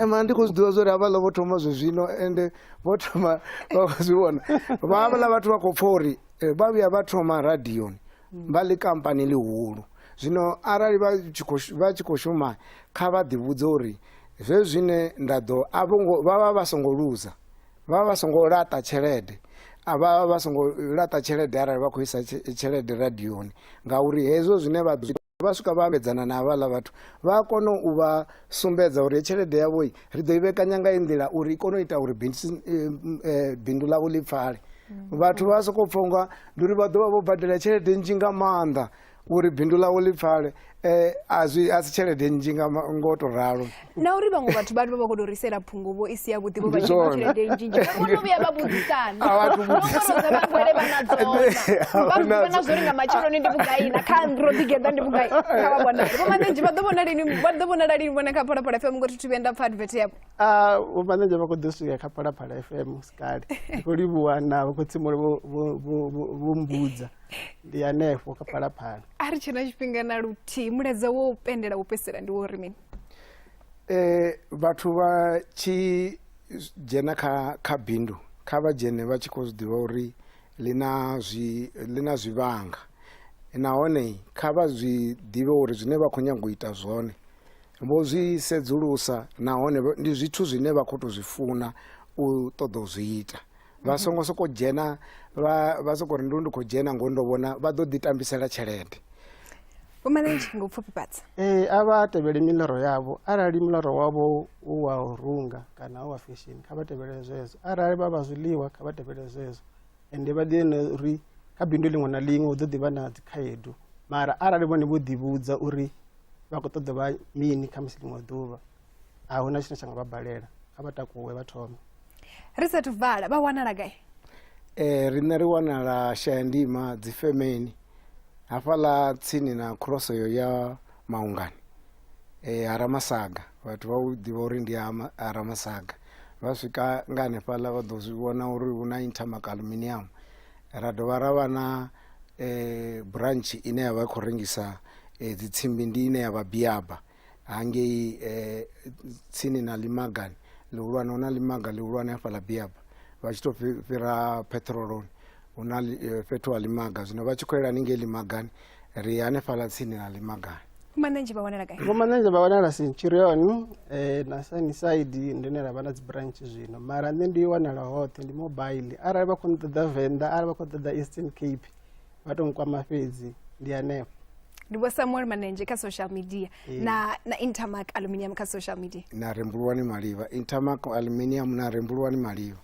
Mara ndi khou zwi ḓivha zwori havhaḽa vho thoma zwezwino ende vho thoma vha khou zwi vhona. Havhaḽa vhathu vha khou pfha uri vha vhuya vha thoma radioni vha ḽi kampani ḽihulu. Zwino arali vha tshi khou shuma kha vha ḓi vhudze uri zwezwi zwine nda ḓo a vho ngo vha vha vha songo luza, vha vha songo laṱa tshelede, a vha vha songo laṱa tshelede arali vha khou isa tshelede radioni, ngauri hezwo zwine vha ḓo vha swika vha ambedzana na havhaḽa vhathu vha kona u vha sumbedza uri tshelede yavho ri ḓo i vhekanya nga nḓila uri i kone u ita uri bindu ḽavho ḽi pfale. Vhathu vha soko pfha unga ndi uri vha ḓo vha vho badela tshelede nnzhi nga maanḓa uri bindu ḽavho ḽi pfale. A zwi a si tshelede nnzhi nga ngo to ralo. Na uri vhaṅwe vhathu vha vha khou tou ri isela phungovho i si yavhuḓi vho vha Ndi tshi zwone. tshelede nnzhi nnzhi. Vho no vhuya vha vhudzisana. A vha thu vhudzisa. Nomboro dza vhangwele vha na dzona. Vha Vha zwi vhona zwori nga matsheloni ndi vhugai na kha ro ḓigeḓa ndi vhugai. Kha vha vhonale. Vho Manenzhe vha ḓo vhona lini, vha ḓo vhonala lini vhone kha Phalaphala FM ngori thi thu vhuya nda pfa advert yavho. A Vho Manenzhe vha khou ḓo swika kha Phalaphala FM sikale. Ndi khou livhuwa na vho khotsimule vho mbudza. Ndi hanefho kha Phalaphala. A ri tshena tshifhinga na luthihi, mulaedza wo u pendela wo fhedzisela ndi wo uri mini? Vhathu vha tshi dzhena kha bindu kha vha dzhene vha tshi khou zwi ḓivha uri ḽi na zwi ḽi na zwivhanga, nahone kha vha zwi ḓivhe uri zwine vha khou nyaga u ita zwone vho zwi sedzulusa, nahone ndi zwithu zwine vha khou tou zwi funa u ṱoḓa u zwi ita. Vha songo soko dzhena vha soko ri ndi khou dzhena ngo ndo vhona, vha ḓo ḓi tambisela tshelede. Vho Manenzhe ngo pfufhifhadza. Ee, a vha tevhele miloro yavho. Arali muloro wavho u wa u runga kana u wa fashion, kha vha tevhele zwezwo. Arali vha vha zwiḽiwa, kha vha tevhele zwezwo. Ende vha ḓivhe na uri kha bindu ḽiṅwe na ḽiṅwe hu ḓo ḓi vha na dzikhaedu, mara arali vhone vho ḓivhudza uri vha khou ṱoḓa vha mini kha musi ḽiṅwe ḓuvha, a huna tshine tsha nga vha balela. Kha vha takuwe vha thome. Ri sathu vala, vha wanala gai? Riṋe ri wanala Shayandima dzifemeni hafhaḽa tsini na cross yo ya Maungani, ha Ramasaga. Vhathu vha u ḓivha uri ndi ha Ramasaga, vha swika nga hanefhaḽa vha ḓo zwi vhona uri hu na Intermark Aluminium. Ra dovha ra vha na branch ine ya vha i khou rengisa dzi tsimbi, ndi ine ya vha Biaba hangei tsini na limagani ḽihulwane. Hu na limaga ḽihulwane hafhaḽa Biaba, vha tshi to fhira petroloni hu na fhethu ha limaga. Zwino vha tshi khou yela haningei limagani, ri hanefhaḽa tsini na limagani. Vho Manenzhe vha wanala gai? Vho Manenzhe vha wanala Centurion na Sunnyside, ndi hune ra vha na dzi branch zwino, mara nṋe ndi wanala hoṱhe, ndi mobile. Arali vha khou ṱoḓa Venḓa, arali vha khou ṱoḓa Eastern Cape, vha to nkwama fhedzi, ndi hanefho. Ndi Vho Samuel Manenzhe kha social media na Intermark Aluminium kha social media. Na Rembuluwani Malivha, Intermark Aluminium na Rembuluwani Malivha.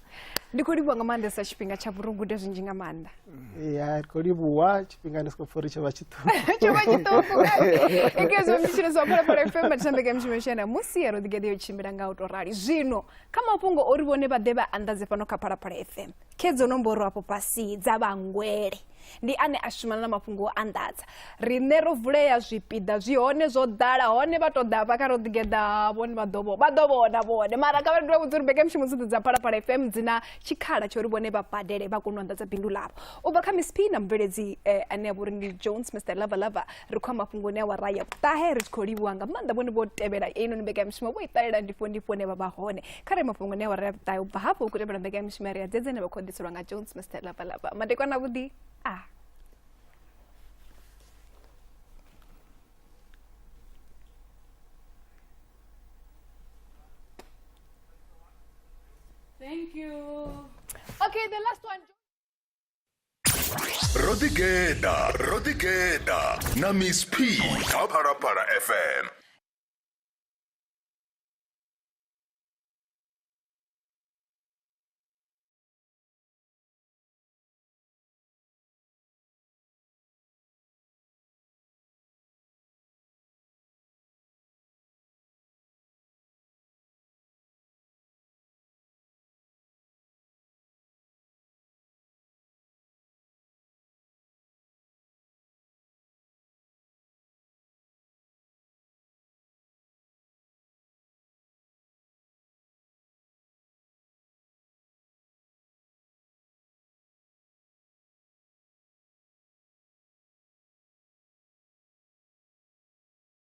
Ndi khou livhuwa nga maanḓesa tshifhinga tsha vhuru gude zwinzhi nga maanḓa. Ya, ri khou livhuwa tshifhinga, ndi soko pfa uri tsho vha tshiṱuku. Tsho vha tshiṱuku. Ikezwo mutshino zwa Phalaphala FM matshitambe ka mishumo shena musi ya ro ḓigeḓa yo tshimbila nga u to rali. Zwino kha mafhungo ori vhone vha ḓe vha anḓadze fhano kha Phalaphala FM. Khedzo nomboro afho fhasi dza vhangwele ndi ane a shumana na mafhungo o anḓadza. Riṋe ro vulea zwipiḓa zwi hone zwo ḓala hone, vha tou ḓa hafha kha ro ḓigeḓa vhone vha ḓo vha ḓo vhona vhone, mara kha vha ndi vha vhudza uri mbekanyamushumo dzoṱhe dza Phalaphala FM dzi na tshikhala tsha uri vhone vha badele vha kone u anḓadza bindu ḽavho. U bva kha Miss P na mubveledzi ane a vha uri ndi Jones Mr Lava Lava, ri khou mafhungoni a awara ya vhuṱahe. Ri tshi khou livhuwa nga maanḓa vhone vho tevhela einoni mbekanyamushumo, vho i ṱalela ndifho ndifho hune vha vha hone. Kha ri mafhungoni a awara ya vhuṱahe, u bva hafho hu khou tevhela mbekanyamushumo ya ri a dzedze ine vha khou ḓiselwa nga Jones Mr Lava Lava. Madekwana avhuḓi. Thank you. Okay, the last one. Rodigeda, Rodigeda na Miss P kha Phalaphala FM.